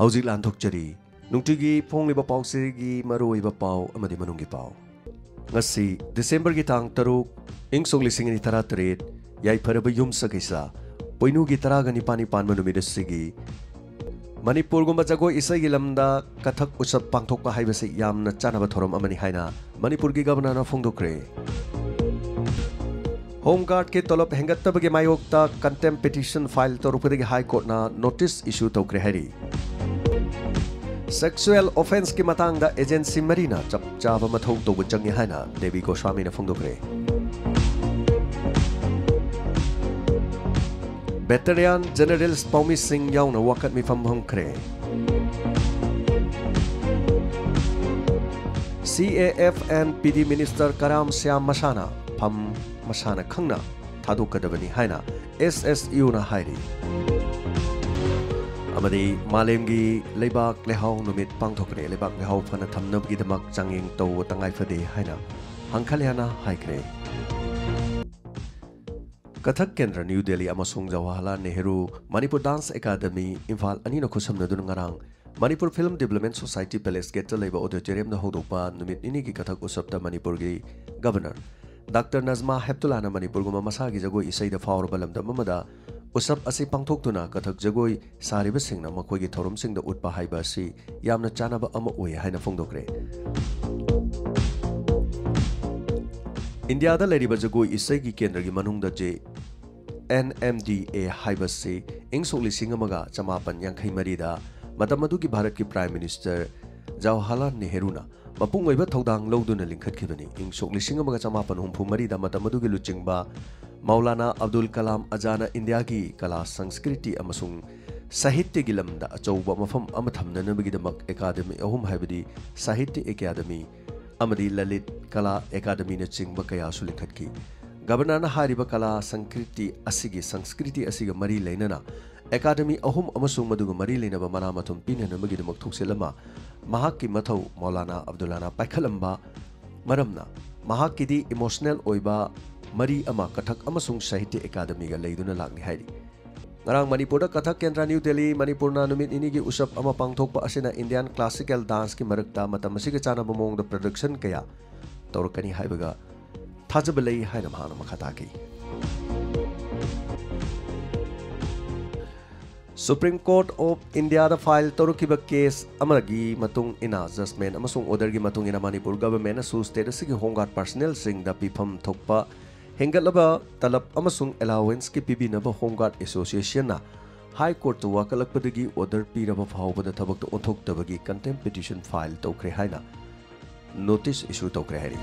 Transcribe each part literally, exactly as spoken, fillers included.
ꯍꯧꯖꯤꯛ ꯂꯥꯟꯊꯣꯛꯆꯔꯤ ꯅꯨꯡꯇꯤꯒꯤ ꯐꯣꯡꯂꯤꯕ ꯄꯥꯎꯆꯦꯒꯤ ꯃꯔꯨꯑꯣꯏꯕ ꯄꯥꯎ ꯑꯃꯗꯤ ꯃꯅꯨꯡꯒꯤ ꯄꯥꯎ꯫ ꯉꯁꯤ ꯗꯤꯁꯦꯝꯕꯔꯒꯤ ꯇꯥꯡ ꯇꯔꯨꯛ, ꯏꯪ ꯁꯣꯛ ꯂꯤꯁꯤꯡ ꯑꯅꯤ ꯇꯔꯥꯇꯔꯦꯠ, ꯌꯥꯏꯐꯔꯕ ꯌꯨꯝꯁꯀꯩꯁ ꯄꯣꯏꯅꯨꯒꯤ ꯇꯔꯥꯒ ꯅꯤꯄꯥꯜꯅꯤ ꯄꯥꯟꯕ ꯅꯨꯃꯤꯠ ꯑꯁꯤꯒꯤ ꯃꯅꯤꯄꯨꯔꯒꯨꯝꯕ ꯖꯒꯣꯏ ꯏꯁꯩꯒꯤ ꯂꯝꯗ ꯀꯊꯛ ꯎꯠꯁꯕ ꯄꯥꯡꯊꯣꯛꯄ ꯍꯥꯏꯕꯁꯤ ꯌꯥꯝꯅ ꯆꯥꯅꯕ ꯊꯧꯔꯝ ꯑꯃꯅꯤ ꯍꯥꯏꯅ ꯃꯅꯤꯄꯨꯔꯒꯤ ꯒꯕꯔꯅꯔꯅ ꯐꯣꯡꯗꯣꯛꯈ꯭ꯔꯦ꯫ ꯍꯣꯝ ꯒꯥꯔꯗꯀꯤ ꯇꯣꯂꯣꯞ ꯍꯦꯟꯒꯠꯇꯕꯒꯤ ꯃꯥꯌꯣꯛꯇ ꯀꯟꯇꯦꯝ ꯄꯤꯇꯤꯁꯟ ꯐꯥꯏꯜ ꯇꯧꯔꯛꯄꯗꯒꯤ ꯍꯥꯏ ꯀꯣꯔꯠꯅ ꯅꯣꯇꯤꯁ ꯏꯁꯨ ꯇꯧꯈ꯭ꯔꯦ ꯍꯥꯏꯔꯤ꯫ ꯁꯦꯛꯁꯨꯑꯦꯜ ꯑꯣꯐꯦꯟꯁꯀꯤ ꯃꯇꯥꯡꯗ ꯑꯦꯖꯦꯟꯁꯤ ꯃꯔꯤꯅ ꯆꯞ ꯆꯥꯕ ꯃꯊꯧ ꯇꯧꯕ ꯆꯪꯏ ꯍꯥꯏꯅ ꯗꯦꯕꯤ ꯒꯣꯁ꯭ꯋꯥꯃꯤꯅ ꯐꯣꯡꯗꯣꯛꯈ꯭ꯔꯦ꯫ ꯕꯦꯇꯔꯤꯌꯥꯟ ꯖꯦꯅꯔꯦꯜꯁ ꯄꯥꯎꯃꯤꯁꯤꯡ ꯌꯥꯎꯅ ꯋꯥꯀꯠ ꯃꯤꯐꯝ ꯍꯣꯡꯈ꯭ꯔꯦ꯫ ꯁꯤ A F N P D minister ꯀꯔꯥꯝ ꯁ꯭ꯌꯥꯝ ꯃꯁꯥꯅ ꯐꯝ ꯃꯁꯥꯅ ꯈꯪꯅ ꯊꯥꯗꯣꯛꯀꯗꯕꯅꯤ ꯍꯥꯏꯅ ꯑꯦꯁ ꯑꯦꯁ ꯌꯨꯅ ꯍꯥꯏꯔꯤ꯫ ꯑꯃꯗꯤ ꯃꯥꯂꯦꯝꯒꯤ ꯂꯩꯕꯥꯛ ꯂꯩꯍꯥꯎ ꯅꯨꯃꯤꯠ ꯄꯥꯡꯊꯣꯛꯈ꯭ꯔꯦ꯫ ꯂꯩꯕꯥꯛ ꯂꯩꯍꯥꯎ ꯐꯅ ꯊꯝꯅꯕꯒꯤꯗꯃꯛ ꯆꯥꯡꯌꯦꯡ ꯇꯧꯕ ꯇꯉꯥꯏ ꯐꯗꯦ ꯍꯥꯏꯅ ꯍꯪꯈꯥꯂꯤꯌꯥꯅ ꯍꯥꯏꯈ꯭ꯔꯦ꯫ ꯀꯊꯛ ꯀꯦꯟꯗ꯭ꯔ ꯅ꯭ꯌꯨ ꯗꯦꯜꯂꯤ ꯑꯃꯁꯨꯡ ꯖꯋꯥꯍꯔꯂꯥꯜ ꯅꯦꯍꯔꯨ ꯃꯅꯤꯄꯨꯔ ꯗꯥꯟꯁ ꯑꯦꯀꯥꯗꯃꯤ ꯏꯝꯐꯥꯜ ꯑꯅꯤꯅ ꯈꯨꯠꯁꯝꯅꯗꯨꯅ ꯉꯔꯥꯡ Manipur film development society palace gate ꯂꯩꯕ ꯑꯣꯗꯤꯇꯣꯔꯤꯌꯝꯗ ꯍꯧꯗꯣꯛꯄ ꯅꯨꯃꯤꯠ ꯅꯤꯅꯤꯒꯤ ꯀꯊꯛ ꯎꯠꯁꯕꯇ ꯃꯅꯤꯄꯨꯔꯒꯤ ꯒꯕꯔꯅꯔ ꯗꯥꯛꯇꯔ ꯅꯖꯃꯥ ꯍꯦꯞꯇꯨꯂꯥꯅ ꯃꯅꯤꯄꯨꯔꯒꯨꯝꯕ ꯃꯁꯥꯒꯤ ꯖꯒꯣꯏ ꯏꯁꯩꯗ ꯐꯥꯎꯔꯕ ꯂꯝꯗꯝ ꯑꯃꯗ ꯎꯠꯁꯕ ꯑꯁꯤ ꯄꯥꯡꯊꯣꯛꯇꯨꯅ ꯀꯊꯛ ꯖꯒꯣꯏ ꯁꯥꯔꯤꯕꯁꯤꯡꯅ ꯃꯈꯣꯏꯒꯤ ꯊꯧꯔꯝꯁꯤꯡꯗ ꯎꯠꯄ ꯍꯥꯏꯕ ꯑꯁꯤ ꯌꯥꯝꯅ ꯆꯥꯅꯕ ꯑꯃ ꯑꯣꯏ ꯍꯥꯏꯅ ꯐꯣꯡꯗꯣꯛꯈ꯭ꯔꯦ꯫ ꯏꯟꯗꯤꯌꯥꯗ ꯂꯩꯔꯤꯕ ꯖꯒꯣꯏ ꯏꯁꯩꯒꯤ ꯀꯦꯟꯗ꯭ꯔꯒꯤ ꯃꯅꯨꯡꯗ ꯖꯦ ꯑꯦꯟ ꯑꯦꯝ ꯗꯤ ꯑꯦ ꯍꯥꯏꯕꯁꯤ ꯏꯪ ꯁꯣꯛ ꯂꯤꯁꯤꯡ ꯑꯃꯒ ꯆꯃꯥꯄꯟ ꯌꯥꯡꯈꯩ ꯃꯔꯤꯗ ꯃꯇꯝ ꯑꯗꯨꯒꯤ ꯚꯥꯔꯠꯀꯤ ꯄ꯭ꯔꯥꯏꯝ ꯃꯤꯅꯤꯁꯇꯔ ꯖꯋꯥꯍꯔꯂꯥꯜ ꯅꯦꯍꯔꯨꯅ ꯃꯄꯨꯡ ꯑꯣꯏꯕ ꯊꯧꯗꯥꯡ ꯂꯧꯗꯨꯅ ꯂꯤꯡꯈꯠꯈꯤꯕꯅꯤ꯫ ꯏꯪ ꯁꯣꯛ ꯂꯤꯁꯤꯡ ꯑꯃꯒ ꯆꯃꯥꯄꯟ ꯍꯨꯝꯐꯨ ꯃꯔꯤꯗ ꯃꯇꯝ ꯑꯗꯨꯒꯤ ꯂꯨꯆꯤꯡꯕ ꯃꯧꯂꯥꯅꯥ ꯑꯕꯗꯨꯜ ꯀꯂꯥꯝ ꯑꯖꯥꯅ ꯏꯟꯗꯤꯌꯥꯒꯤ ꯀꯂꯥ, ꯁꯪꯁꯀ꯭ꯔꯤꯇꯤ ꯑꯃꯁꯨꯡ ꯁꯥꯍꯤꯇ꯭ꯌꯒꯤ ꯂꯝꯗ ꯑꯆꯧꯕ ꯃꯐꯝ ꯑꯃ ꯊꯝꯅꯅꯕꯒꯤꯗꯃꯛ ꯑꯦꯀꯥꯗꯃꯤ ꯑꯍꯨꯝ, ꯍꯥꯏꯕꯗꯤ ꯁꯥꯍꯤꯇ꯭ꯌ ꯑꯦꯀꯥꯗꯃꯤ ꯑꯃꯗꯤ ꯂꯂꯤꯠ ꯀꯂꯥ ꯑꯦꯀꯥꯗꯃꯤꯅꯆꯤꯡꯕ ꯀꯌꯥꯁꯨ ꯂꯤꯡꯈꯠꯈꯤ꯫ ꯒꯕꯔꯅꯔꯅ ꯍꯥꯏꯔꯤꯕ ꯀꯂꯥ, ꯁꯪꯀ꯭ꯔꯤꯇꯤ ꯑꯁꯤꯒꯤ, ꯁꯪꯁꯀ꯭ꯔꯤꯇꯤ ꯑꯁꯤꯒ ꯃꯔꯤ ꯂꯩꯅꯅ ꯑꯦꯀꯥꯗꯃꯤ ꯑꯍꯨꯝ ꯑꯃꯁꯨꯡ ꯃꯗꯨꯒ ꯃꯔꯤ ꯂꯩꯅꯕ ꯃꯅꯥ ꯃꯊꯨꯝ ꯄꯤꯅꯅꯕꯒꯤꯗꯃꯛ ꯊꯧꯁꯤꯜ ꯑꯃ ꯃꯍꯥꯛꯀꯤ ꯃꯊꯧ ꯃꯧꯂꯥꯅꯥ ꯑꯕꯗꯨꯜꯂꯥꯅ ꯄꯥꯏꯈꯠꯂꯝꯕ ꯃꯔꯝꯅ ꯃꯍꯥꯛꯀꯤꯗꯤ ꯏꯃꯣꯁꯅꯦꯜ ꯑꯣꯏꯕ ꯃꯔꯤ ꯑꯃ ꯀꯊꯛ ꯑꯃꯁꯨꯡ ꯁꯥꯍꯤꯇ꯭ꯌ ꯑꯦꯀꯥꯗꯃꯤꯒ ꯂꯩꯗꯨꯅ ꯂꯥꯛꯂꯤ ꯍꯥꯏꯔꯤ꯫ ꯉꯔꯥꯡ ꯃꯅꯤꯄꯨꯔꯗ ꯀꯊꯛ ꯀꯦꯟꯗ꯭ꯔ ꯅ꯭ꯌꯨ ꯗꯦꯜꯂꯤ, ꯃꯅꯤꯄꯨꯔꯅ ꯅꯨꯃꯤꯠ ꯅꯤꯅꯤꯒꯤ ꯎꯁꯞ ꯑꯃ ꯄꯥꯡꯊꯣꯛꯄ ꯑꯁꯤꯅ Indian classical danceꯀꯤ ꯃꯔꯛꯇ ꯃꯇꯝ ꯑꯁꯤꯒ ꯆꯥꯟꯅꯕ ꯃꯑꯣꯡꯗ production ꯀꯌꯥ ꯇꯧꯔꯛꯀꯅꯤ ꯍꯥꯏꯕꯒ ꯊꯥꯖꯕ ꯂꯩ ꯍꯥꯏꯅ ꯃꯍꯥꯛꯅ ꯃꯈꯥ ꯇꯥꯈꯤ꯫ Supreme Court of Indiaꯗ file ꯇꯧꯔꯛꯈꯤꯕ case ꯑꯃꯒꯤ ꯃꯇꯨꯡ ꯏꯟꯅ judgment ꯑꯃꯁꯨꯡ orderꯒꯤ ꯃꯇꯨꯡ ꯏꯟꯅ ꯃꯅꯤꯄꯨꯔ governmentꯅꯁꯨ state ꯑꯁꯤꯒꯤ home guard personnelꯁꯤꯡꯗ ꯄꯤꯐꯝ ꯊꯣꯛꯄ ꯍꯦꯟꯒꯠꯂꯕ ꯇꯂꯕ ꯑꯃꯁꯨꯡ allowanceꯀꯤ ꯄꯤꯕꯤꯅꯕ Home Guard Associationꯅ High Courtꯇ ꯋꯥꯀꯠꯂꯛꯄꯗꯒꯤ order ꯄꯤꯔꯕ ꯐꯥꯎꯕꯗ ꯊꯕꯛꯇ ꯑꯣꯟꯊꯣꯛꯇꯕꯒꯤ contempt petition file ꯇꯧꯈ꯭ꯔꯦ ꯍꯥꯏꯅ notice issue ꯇꯧꯈ꯭ꯔꯦ ꯍꯥꯏꯔꯤ꯫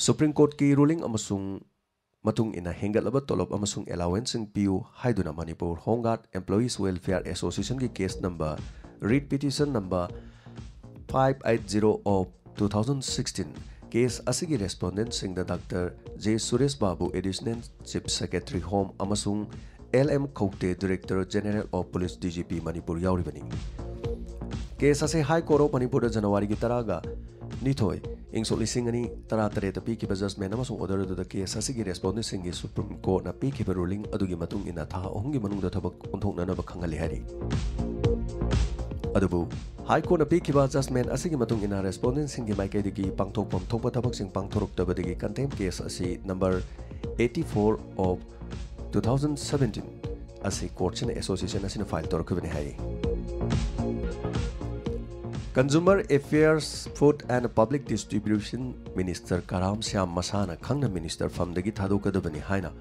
Supreme Courtꯀꯤ ruling ꯑꯃꯁꯨꯡ ꯃꯇꯨꯡ ꯏꯟꯅ ꯍꯦꯟꯒꯠꯂꯕ ꯇꯣꯂꯣꯞ ꯑꯃꯁꯨꯡ allowanceꯁꯤꯡ ꯄꯤꯌꯨ ꯍꯥꯏꯗꯨꯅ Manipur Home Guard Employees Welfare Associationꯒꯤ case number, writ petition number five eight zero of two thousand sixteen, case ꯑꯁꯤꯒꯤ respondentꯁꯤꯡꯗ Doctor J ꯁꯨꯔꯦꯁ ꯕꯥꯕꯨ, Additional Chief Secretary Home ꯑꯃꯁꯨꯡ L M ꯈꯧꯇꯦ, Director General of Police, D G P Manipur ꯌꯥꯎꯔꯤꯕꯅꯤ꯫ Case ꯑꯁꯤ High Court of ꯃꯅꯤꯄꯨꯔꯗ ꯖꯅꯋꯥꯔꯤꯒꯤ ꯇꯔꯥꯒ ꯅꯤꯊꯣꯏ, ꯏꯪ ꯁꯣꯛ ꯂꯤꯁꯤꯡ ꯑꯅꯤ ꯇꯔꯥꯇꯔꯦꯠꯇ ꯄꯤꯈꯤꯕ judgment ꯑꯃꯁꯨꯡ order ꯑꯗꯨꯗ case ꯑꯁꯤꯒꯤ respondentꯁꯤꯡꯒꯤ Supreme Courtꯅ ꯄꯤꯈꯤꯕ ruling ꯑꯗꯨꯒꯤ ꯃꯇꯨꯡ ꯏꯟꯅ ꯊꯥ ꯑꯍꯨꯝꯒꯤ ꯃꯅꯨꯡꯗ ꯊꯕꯛ ꯑꯣꯟꯊꯣꯛꯅꯅꯕ ꯈꯪꯍꯜꯂꯤ ꯍꯥꯏꯔꯤ꯫ ꯑꯗꯨꯕꯨ High Courtꯅ ꯄꯤꯈꯤꯕ judgment ꯑꯁꯤꯒꯤ ꯃꯇꯨꯡ ꯏꯟꯅ respondentꯁꯤꯡꯒꯤ ꯃꯥꯏꯀꯩꯗꯒꯤ ꯄꯥꯡꯊꯣꯛꯐꯝ ꯊꯣꯛꯄ ꯊꯕꯛꯁꯤꯡ ꯄꯥꯡꯊꯣꯔꯛꯇꯕꯗꯒꯤ contempt case ꯑꯁꯤ number eighty-four of two thousand seventeen ꯑꯁꯤ courtꯁꯤꯅ association ꯑꯁꯤꯅ file ꯇꯧꯔꯛꯈꯤꯕꯅꯤ ꯍꯥꯏꯔꯤ꯫ Consumer Affairs, Food and Public Distribution Minister ꯀꯔꯥꯝ ꯁ꯭ꯌꯥꯝ ꯃꯁꯥꯅ ꯈꯪꯅ minister ꯐꯝꯗꯒꯤ ꯊꯥꯗꯣꯛꯀꯗꯕꯅꯤ ꯍꯥꯏꯅ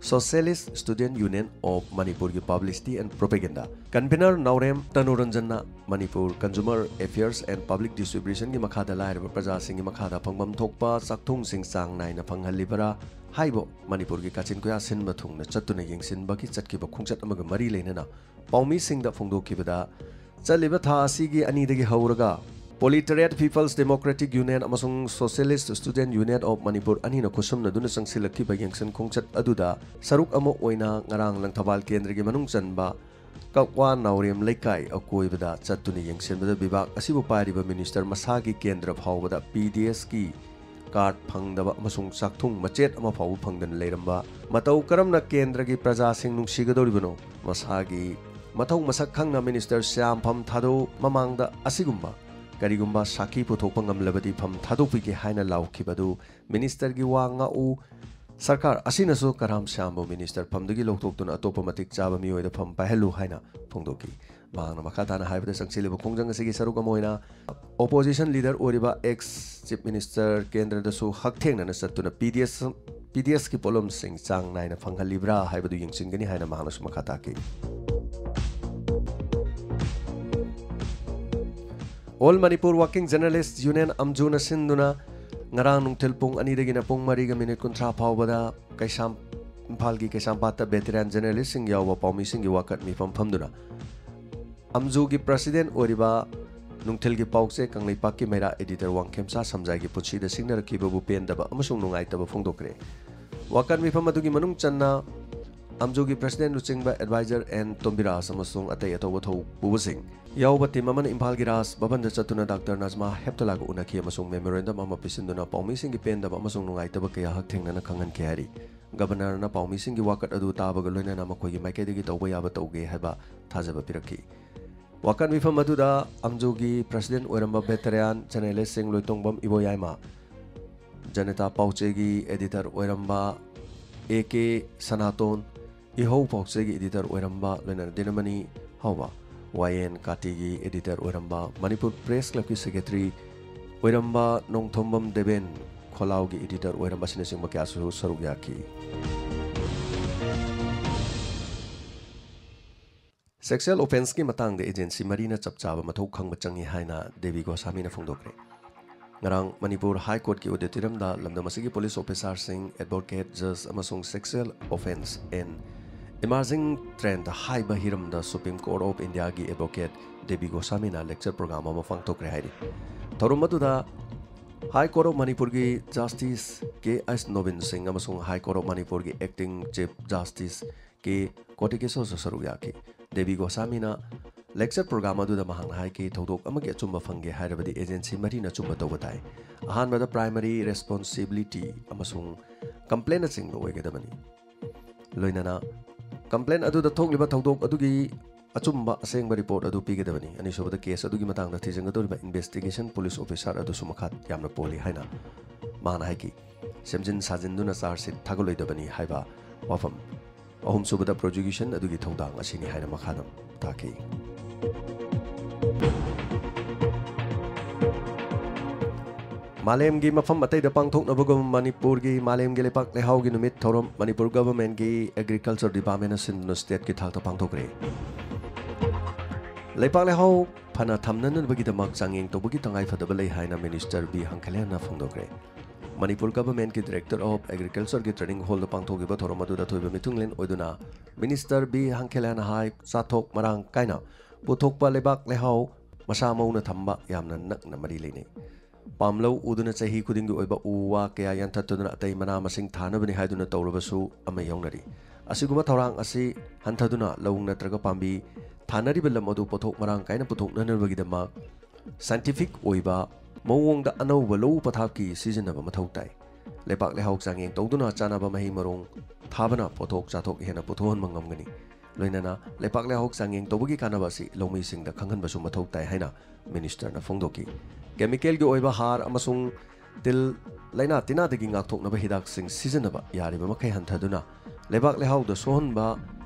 Socialist Student Union of ꯃꯅꯤꯄꯨꯔꯒꯤ Publicity and Propaganda convener Naorem ꯇꯅꯨꯔꯟꯖꯟꯅ Manipur Consumer Affairs and Public Distributionꯒꯤ ꯃꯈꯥꯗ ꯂꯥꯏꯔꯕ ꯄ꯭ꯔꯖꯥꯁꯤꯡꯒꯤ ꯃꯈꯥꯗ ꯐꯪꯐꯝ ꯊꯣꯛꯄ ꯆꯥꯛꯊꯨꯡꯁꯤꯡ ꯆꯥꯡ ꯅꯥꯏꯅ ꯐꯪꯍꯜꯂꯤꯕ꯭ꯔꯥ ꯍꯥꯏꯕ ꯃꯅꯤꯄꯨꯔꯒꯤ ꯀꯥꯆꯤꯟ ꯀꯣꯌꯥ ꯁꯤꯟꯕ ꯊꯨꯡꯅ ꯆꯠꯇꯨꯅ ꯌꯦꯡꯁꯤꯟꯕꯒꯤ ꯆꯠꯈꯤꯕ ꯈꯣꯡꯆꯠ ꯑꯃꯒ ꯃꯔꯤ ꯂꯩꯅꯅ ꯄꯥꯎꯃꯤꯁꯤꯡꯗ ꯐꯣꯡꯗꯣꯛꯈꯤꯕꯗ, ꯆꯠꯂꯤꯕ ꯊꯥ ꯑꯁꯤꯒꯤ ꯑꯅꯤꯗꯒꯤ ꯍꯧꯔꯒ Proletariat People's Democratic Union ꯑꯃꯁꯨꯡ Socialist Student Union of Manipur ꯑꯅꯤꯅ ꯈꯨꯠꯁꯝꯅꯗꯨꯅ ꯆꯪꯁꯤꯜꯂꯛꯈꯤꯕ ꯌꯦꯡꯁꯤꯟ ꯈꯣꯡꯆꯠ ꯑꯗꯨꯗ ꯁꯔꯨꯛ ꯑꯃ ꯑꯣꯏꯅ ꯉꯔꯥꯡ ꯂꯪꯊꯕꯥꯜ ꯀꯦꯟꯗ꯭ꯔꯒꯤ ꯃꯅꯨꯡ ꯆꯟꯕ ꯀꯛꯋꯥ ꯅꯥꯎꯔꯦꯝ ꯂꯩꯀꯥꯏ ꯑꯀꯣꯏꯕꯗ ꯆꯠꯇꯨꯅ ꯌꯦꯡꯁꯤꯟꯕꯗ ꯕꯤꯚꯥꯒ ꯑꯁꯤꯕꯨ ꯄꯥꯏꯔꯤꯕ minister ꯃꯁꯥꯒꯤ ꯀꯦꯟꯗ꯭ꯔ ꯐꯥꯎꯕꯗ P D Sꯀꯤ ꯀꯥꯔꯗ ꯐꯪꯗꯕ ꯑꯃꯁꯨꯡ ꯆꯥꯛꯊꯨꯡ ꯃꯆꯦꯠ ꯑꯃ ꯐꯥꯎꯕ ꯐꯪꯗꯅ ꯂꯩꯔꯝꯕ, ꯃꯇꯧ ꯀꯔꯝꯅ ꯀꯦꯟꯗ꯭ꯔꯒꯤ ꯄ꯭ꯔꯖꯥꯁꯤꯡ ꯅꯨꯡꯁꯤꯒꯗꯧꯔꯤꯕꯅꯣ? ꯃꯁꯥꯒꯤ ꯃꯊꯧ ꯃꯁꯛ ꯈꯪꯅ ꯃꯤꯅꯤꯁꯇꯔ ꯁ꯭ꯌꯥꯝ ꯐꯝ ꯊꯥꯗꯣꯛ ꯃꯃꯥꯡꯗ ꯑꯁꯤꯒꯨꯝꯕ ꯀꯔꯤꯒꯨꯝꯕ ꯁꯥꯈꯤ ꯄꯨꯊꯣꯛꯄ ꯉꯝꯂꯕꯗꯤ ꯐꯝ ꯊꯥꯗꯣꯛꯄꯤꯒꯦ ꯍꯥꯏꯅ ꯂꯥꯎꯈꯤꯕꯗꯨ ꯃꯤꯅꯤꯁꯇꯔꯒꯤ ꯋꯥ ꯉꯥꯛꯎ꯫ ꯁꯔꯀꯥꯔ ꯑꯁꯤꯅꯁꯨ ꯀꯔꯥꯝ ꯁ꯭ꯌꯥꯝꯕꯨ ꯃꯤꯅꯤꯁꯇꯔ ꯐꯝꯗꯒꯤ ꯂꯧꯊꯣꯛꯇꯨꯅ ꯑꯇꯣꯞꯄ ꯃꯇꯤꯛ ꯆꯥꯕ ꯃꯤꯑꯣꯏꯗ ꯐꯝ ꯄꯥꯏꯍꯜꯂꯨ ꯍꯥꯏꯅ ꯐꯣꯡꯗꯣꯛꯈꯤ꯫ ꯃꯍꯥꯛꯅ ꯃꯈꯥ ꯇꯥꯅ ꯍꯥꯏꯕꯗ, ꯆꯪꯁꯤꯜꯂꯤꯕ ꯈꯣꯡꯖꯪ ꯑꯁꯤꯒꯤ ꯁꯔꯨꯛ ꯑꯃ ꯑꯣꯏꯅ ꯑꯣꯄꯣꯖꯤꯁꯟ ꯂꯤꯗꯔ ꯑꯣꯏꯔꯤꯕ ꯑꯦꯛꯁ ꯆꯤꯐ ꯃꯤꯅꯤꯁꯇꯔ ꯀꯦꯟꯗ꯭ꯔꯗꯁꯨ ꯍꯛꯊꯦꯡꯅꯅ ꯆꯠꯇꯨꯅ ꯄꯤ ꯗꯤ ꯑꯦꯁ, ꯄꯤ ꯗꯤ ꯑꯦꯁꯀꯤ ꯄꯣꯠꯂꯝꯁꯤꯡ ꯆꯥꯡ ꯅꯥꯏꯅ ꯐꯪꯍꯜꯂꯤꯕ꯭ꯔꯥ ꯍꯥꯏꯕꯗꯨ ꯌꯦꯡꯁꯤꯟꯒꯅꯤ ꯍꯥꯏꯅ ꯃꯍꯥꯛꯅꯁꯨ ꯃꯈꯥ ꯇꯥꯈꯤ꯫ All Manipur Working Journalist Union, ꯑꯝꯖꯨꯅ ꯁꯤꯟꯗꯨꯅ ꯉꯔꯥꯡ ꯅꯨꯡꯊꯤꯜ ꯄꯨꯡ ꯑꯅꯤꯗꯒꯤꯅ ꯄꯨꯡ ꯃꯔꯤꯒ ꯃꯤꯅꯤꯠ ꯀꯨꯟꯊ꯭ꯔꯥ ꯐꯥꯎꯕꯗ ꯀꯩꯁꯥꯝ-, ꯏꯝꯐꯥꯜꯒꯤ ꯀꯩꯁꯥꯝꯄꯥꯠꯇ ꯚꯦꯇꯦꯔꯥꯟ ꯖꯔꯅꯦꯂꯤꯁꯁꯤꯡ ꯌꯥꯎꯕ ꯄꯥꯎꯃꯤꯁꯤꯡꯒꯤ ꯋꯥꯀꯠ ꯃꯤꯐꯝ ꯐꯝꯗꯨꯅ ꯑꯝꯖꯨꯒꯤ ꯄ꯭ꯔꯁꯤꯗꯦꯟ ꯑꯣꯏꯔꯤꯕ ꯅꯨꯡꯊꯤꯜꯒꯤ ꯄꯥꯎꯆꯦ ꯀꯪꯂꯩꯄꯥꯛꯀꯤ ꯃꯩꯔꯥ ꯑꯦꯗꯤꯇꯔ ꯋꯥꯡꯈꯦꯝꯁꯥ ꯁꯝꯖꯥꯏꯒꯤ ꯄꯨꯟꯁꯤꯗ ꯁꯤꯡꯅꯔꯛꯈꯤꯕꯕꯨ ꯄꯦꯟꯗꯕ ꯑꯃꯁꯨꯡ ꯅꯨꯡꯉꯥꯏꯇꯕ ꯐꯣꯡꯗꯣꯛꯈ꯭ꯔꯦ꯫ ꯋꯥꯀꯠ ꯃꯤꯐꯝ ꯑꯗꯨꯒꯤ ꯃꯅꯨꯡ ꯆꯟꯅ ꯑꯝꯖꯨꯒꯤ ꯄ꯭ꯔꯁꯤꯗꯦꯟ ꯂꯨꯆꯤꯡꯕ ꯑꯦꯗꯚꯥꯏꯖꯔ ꯑꯦꯟ ꯇꯣꯝꯕꯤꯔꯥꯖ ꯑꯃꯁꯨꯡ ꯑꯇꯩ ꯑꯇꯣꯞꯄ ꯊꯧ ꯄꯨꯕꯁꯤꯡ ꯌꯥꯎꯕ ꯇꯤꯝ ꯑꯃꯅ ꯏꯝꯐꯥꯜꯒꯤ ꯔꯥꯖ ꯚꯕꯟꯗ ꯆꯠꯇꯨꯅ ꯗꯥꯛꯇꯔ ꯅꯖꯃꯥ ꯍꯦꯞꯇꯨꯂꯥꯒ ꯎꯅꯈꯤ ꯑꯃꯁꯨꯡ ꯃꯦꯃꯣꯔꯦꯟꯗꯝ ꯑꯃ ꯄꯤꯁꯤꯟꯗꯨꯅ ꯄꯥꯎꯃꯤꯁꯤꯡꯒꯤ ꯄꯦꯟꯗꯕ ꯑꯃꯁꯨꯡ ꯅꯨꯡꯉꯥꯏꯇꯕ ꯀꯌꯥ ꯍꯛꯊꯦꯡꯅꯅ ꯈꯪꯍꯟꯈꯤ ꯍꯥꯏꯔꯤ꯫ ꯒꯕꯔꯅꯔꯅ ꯄꯥꯎꯃꯤꯁꯤꯡꯒꯤ ꯋꯥꯀꯠ ꯑꯗꯨ ꯇꯥꯕꯒ ꯂꯣꯏꯅꯅ ꯃꯈꯣꯏꯒꯤ ꯃꯥꯏꯀꯩꯗꯒꯤ ꯇꯧꯕ ꯌꯥꯕ ꯇꯧꯒꯦ ꯍꯥꯏꯕ ꯊꯥꯖꯕ ꯄꯤꯔꯛꯈꯤ꯫ ꯋꯥꯀꯠ ꯃꯤꯐꯝ ꯑꯗꯨꯗ ꯑꯝꯖꯨꯒꯤ ꯄ꯭ꯔꯁꯤꯗꯦꯟ ꯑꯣꯏꯔꯝꯕ ꯚꯦꯇꯦꯔꯥꯟ ꯖꯔꯅꯦꯂꯤꯁꯁꯤꯡ ꯂꯣꯏꯇꯣꯡꯕꯝ ꯏꯕꯣꯌꯥꯏꯃ, ꯖꯅꯇꯥ ꯄꯥꯎꯆꯦꯒꯤ ꯑꯦꯗꯤꯇꯔ ꯑꯣꯏꯔꯝꯕ ꯑꯦ ꯀꯦ ꯁꯅꯥꯇꯣꯟ, ꯏꯍꯧ ꯄꯥꯎꯆꯦꯒꯤ ꯑꯦꯗꯤꯇꯔ ꯑꯣꯏꯔꯝꯕ ꯂꯣꯏꯅꯅ ꯗꯤꯅꯃꯅꯤ ꯍꯥꯎꯕ, ꯋꯥꯌꯦꯟ ꯀꯥꯇꯤꯒꯤ ꯑꯦꯗꯤꯇꯔ ꯑꯣꯏꯔꯝꯕ, ꯃꯅꯤꯄꯨꯔ ꯄ꯭ꯔꯦꯁ ꯀ꯭ꯂꯕꯀꯤ ꯁꯦꯀ꯭ꯔꯦꯇꯔꯤ ꯑꯣꯏꯔꯝꯕ ꯅꯣꯡꯊꯣꯝꯕꯝ ꯗꯦꯕꯦꯟ, ꯈꯣꯂꯥꯎꯒꯤ ꯑꯦꯗꯤꯇꯔ ꯑꯣꯏꯔꯝꯕ ꯑꯁꯤꯅꯆꯤꯡꯕ ꯀꯌꯥꯁꯨ ꯁꯔꯨꯛ ꯌꯥꯈꯤ꯫ ꯁꯦꯛꯁꯨꯑꯦꯜ ꯑꯣꯐꯦꯟꯁꯀꯤ ꯃꯇꯥꯡꯗ ꯑꯦꯖꯦꯟꯁꯤ ꯃꯔꯤꯅ ꯆꯞ ꯆꯥꯕ ꯃꯊꯧ ꯈꯪꯕ ꯆꯪꯏ ꯍꯥꯏꯅ ꯗꯦꯕꯤ ꯒꯣꯁꯥꯃꯤꯅ ꯐꯣꯡꯗꯣꯛꯈ꯭ꯔꯦ꯫ ꯉꯔꯥꯡ ꯃꯅꯤꯄꯨꯔ ꯍꯥꯏ ꯀꯣꯔꯠꯀꯤ ꯑꯣꯗꯤꯇꯣꯔꯤꯌꯝꯗ ꯂꯝꯗꯝ ꯑꯁꯤꯒꯤ ꯄꯨꯂꯤꯁ ꯑꯣꯐꯤꯁꯥꯔꯁꯤꯡ, ꯑꯦꯗꯚꯣꯀꯦꯠ, ꯖꯖ ꯑꯃꯁꯨꯡ ꯁꯦꯛꯁꯨꯑꯦꯜ ꯑꯣꯐꯦꯟꯁ ꯑꯦꯟ ꯏꯃꯔꯖꯤꯡ ꯇ꯭ꯔꯦꯟꯗ ꯍꯥꯏꯕ ꯍꯤꯔꯝꯗ ꯁꯨꯄ꯭ꯔꯤꯝ ꯀꯣꯔꯠ ꯑꯣꯐ ꯏꯟꯗꯤꯌꯥꯒꯤ ꯑꯦꯗꯚꯣꯀꯦꯠ ꯗꯦꯕꯤ ꯒꯣꯁꯥꯃꯤꯅ ꯂꯦꯛꯆꯔ ꯄ꯭ꯔꯣꯒ꯭ꯔꯥꯝ ꯑꯃ ꯄꯥꯡꯊꯣꯛꯈ꯭ꯔꯦ ꯍꯥꯏꯔꯤ꯫ ꯊꯧꯔꯝ ꯑꯗꯨꯗ ꯍꯥꯏ ꯀꯣꯔꯠ ꯑꯣꯐ ꯃꯅꯤꯄꯨꯔꯒꯤ ꯖꯁꯇꯤꯁ ꯀꯦ ꯑꯩꯆ ꯅꯣꯕꯤꯟ ꯁꯤꯡ ꯑꯃꯁꯨꯡ ꯍꯥꯏ ꯀꯣꯔꯠ ꯑꯣꯐ ꯃꯅꯤꯄꯨꯔꯒꯤ ꯑꯦꯛꯇꯤꯡ ꯆꯤꯐ ꯖꯁꯇꯤꯁ ꯀꯦ ꯀꯣꯇꯤꯀꯦꯁꯣꯔꯁꯨ ꯁꯔꯨꯛ ꯌꯥꯈꯤ꯫ ꯗꯦꯕꯤ ꯒꯣꯁꯥꯃꯤꯅ Lecture program ꯑꯗꯨꯗ ꯃꯍꯥꯛꯅ ꯍꯥꯏꯈꯤ, ꯊꯧꯗꯣꯛ ꯑꯃꯒꯤ ꯑꯆꯨꯝꯕ ꯐꯪꯒꯦ ꯍꯥꯏꯔꯕꯗꯤ agency ꯃꯔꯤꯅ ꯑꯆꯨꯝꯕ ꯇꯧꯕ ꯇꯥꯏ꯫ ꯑꯍꯥꯟꯕꯗ primary responsibility ꯑꯃꯁꯨꯡ complaint ꯑꯆꯤꯡꯕ ꯑꯣꯏꯒꯗꯕꯅꯤ꯫ ꯂꯣꯏꯅꯅ complaint ꯑꯗꯨꯗ ꯊꯣꯛꯂꯤꯕ ꯊꯧꯗꯣꯛ ꯑꯗꯨꯒꯤ ꯑꯆꯨꯝꯕ ꯑꯁꯦꯡꯕ report ꯑꯗꯨ ꯄꯤꯒꯗꯕꯅꯤ꯫ ꯑꯅꯤꯁꯨꯕꯗ case ꯑꯗꯨꯒꯤ ꯃꯇꯥꯡꯗ ꯊꯤꯖꯤꯟꯒꯗꯧꯔꯤꯕ investigation police officer ꯑꯗꯨꯁꯨ ꯃꯈꯥ ꯌꯥꯝꯅ ꯄꯣꯜꯂꯤ ꯍꯥꯏꯅ ꯃꯍꯥꯛꯅ ꯍꯥꯏꯈꯤ꯫ ꯁꯦꯝꯖꯤꯟ ꯁꯥꯖꯤꯟꯗꯨꯅ charge sheet ꯊꯥꯒꯠꯂꯣꯏꯗꯕꯅꯤ ꯍꯥꯏꯕ ꯋꯥꯐꯝ꯫ ꯑꯍꯨꯝꯁꯨꯕꯗ prosecution ꯑꯗꯨꯒꯤ ꯊꯧꯗꯥꯡ ꯑꯁꯤꯅꯤ ꯍꯥꯏꯅ ꯃꯈꯥꯗ ꯇꯥꯛꯈꯤ꯫ ꯃꯥꯂꯦꯝꯒꯤ ꯃꯐꯝ ꯑꯇꯩꯗ ꯄꯥꯡꯊꯣꯛꯅꯕꯒꯨꯝ ꯃꯅꯤꯄꯨꯔꯒꯤ ꯃꯥꯂꯦꯝꯒꯤ ꯂꯩꯄꯥꯛ ꯂꯩꯍꯥꯎꯒꯤ ꯅꯨꯃꯤꯠ ꯊꯧꯔꯝ ꯃꯅꯤꯄꯨꯔ governmentꯀꯤ agriculture departmentꯅ ꯁꯤꯟꯗꯨꯅ stateꯀꯤ ꯊꯥꯛꯇ ꯄꯥꯡꯊꯣꯛꯈ꯭ꯔꯦ꯫ ꯂꯩꯄꯥꯛ ꯂꯩꯍꯥꯎ ꯐꯅ ꯊꯝꯅꯅꯕꯒꯤꯗꯃꯛ ꯆꯥꯡꯌꯦꯡ ꯇꯧꯕꯒꯤ ꯇꯉꯥꯏꯐꯗꯕ ꯂꯩ ꯍꯥꯏꯅ minister ꯕꯤ ꯍꯪꯈꯦꯂꯦꯟꯅ ꯐꯣꯡꯗꯣꯛꯈ꯭ꯔꯦ꯫ ꯃꯅꯤꯄꯨꯔ governmentꯀꯤ director of agricultureꯒꯤ training hallꯗ ꯄꯥꯡꯊꯣꯛꯈꯤꯕ ꯊꯧꯔꯝ ꯑꯗꯨꯗ ꯑꯊꯣꯏꯕ ꯃꯤꯊꯨꯡꯂꯦꯟ ꯑꯣꯏꯗꯨꯅ minister ꯕꯤ ꯍꯪꯈꯦꯂꯦꯟꯅ ꯍꯥꯏ, ꯆꯥꯊꯣꯛ ꯃꯔꯥꯡ ꯀꯥꯏꯅ ꯄꯨꯊꯣꯛꯄ ꯂꯩꯕꯥꯛ ꯂꯩꯍꯥꯎ ꯃꯁꯥ ꯃꯎꯅ ꯊꯝꯕ ꯌꯥꯝꯅ ꯅꯛꯅ ꯃꯔꯤ ꯂꯩꯅꯩ꯫ ꯄꯥꯝꯂꯧ ꯎꯗꯨꯅ ꯆꯍꯤ ꯈꯨꯗꯤꯡꯒꯤ ꯑꯣꯏꯕ ꯎ ꯋꯥ ꯀꯌꯥ ꯌꯥꯟꯊꯠꯇꯨꯅ ꯑꯇꯩ ꯃꯅꯥ ꯃꯁꯤꯡ ꯊꯥꯅꯕꯅꯤ ꯍꯥꯏꯗꯨꯅ ꯇꯧꯔꯕꯁꯨ ꯑꯃ ꯌꯥꯎꯅꯔꯤ꯫ ꯑꯁꯤꯒꯨꯝꯕ ꯊꯧꯔꯥꯡ ꯑꯁꯤ ꯍꯟꯊꯗꯨꯅ ꯂꯧ ꯅꯠꯇ꯭ꯔꯒ ꯄꯥꯝꯕꯤ ꯊꯥꯅꯔꯤꯕ ꯂꯝ ꯑꯗꯨ ꯄꯣꯠꯊꯣꯛ ꯃꯔꯥꯡ ꯀꯥꯏꯅ ꯄꯨꯊꯣꯛꯅꯅꯕꯒꯤꯗꯃꯛ scientific ꯑꯣꯏꯕ ꯃꯑꯣꯡꯗ ꯑꯅꯧꯕ ꯂꯧꯎ ꯄꯊꯥꯞꯀꯤ ꯁꯤꯖꯤꯟꯅꯕ ꯃꯊꯧ ꯇꯥꯏ꯫ ꯂꯩꯄꯥꯛ ꯂꯩꯍꯥꯎ ꯆꯥꯡꯌꯦꯡ ꯇꯧꯗꯨꯅ ꯆꯥꯅꯕ ꯃꯍꯩ ꯃꯔꯣꯡ ꯊꯥꯕꯅ ꯄꯣꯠꯊꯣꯛ ꯆꯥꯊꯣꯛ ꯍꯦꯟꯅ ꯄꯨꯊꯣꯛꯍꯟꯕ ꯉꯝꯒꯅꯤ꯫ ꯂꯣꯏꯅꯅ ꯂꯩꯄꯥꯛ ꯂꯩꯍꯥꯎ ꯆꯥꯡꯌꯦꯡ ꯇꯧꯕꯒꯤ ꯀꯥꯟꯅꯕ ꯑꯁꯤ ꯂꯧꯃꯤꯁꯤꯡꯗ ꯈꯪꯍꯟꯕꯁꯨ ꯃꯊꯧ ꯇꯥꯏ ꯍꯥꯏꯅ ministerꯅ ꯐꯣꯡꯗꯣꯛꯈꯤ꯫ Chemicalꯒꯤ ꯑꯣꯏꯕ ꯍꯥꯔ ꯑꯃꯁꯨꯡ ꯇꯤꯜ ꯂꯥꯏꯅꯥ ꯇꯤꯟꯅꯥꯗꯒꯤ ꯉꯥꯛꯊꯣꯛꯅꯕ ꯍꯤꯗꯥꯛꯁꯤꯡ ꯁꯤꯖꯤꯟꯅꯕ ꯌꯥꯔꯤꯕ ꯃꯈꯩ ꯍꯟꯊꯗꯨꯅ ꯂꯩꯕꯥꯛ ꯂꯩꯍꯥꯎꯗ ꯁꯣꯛꯍꯟꯕ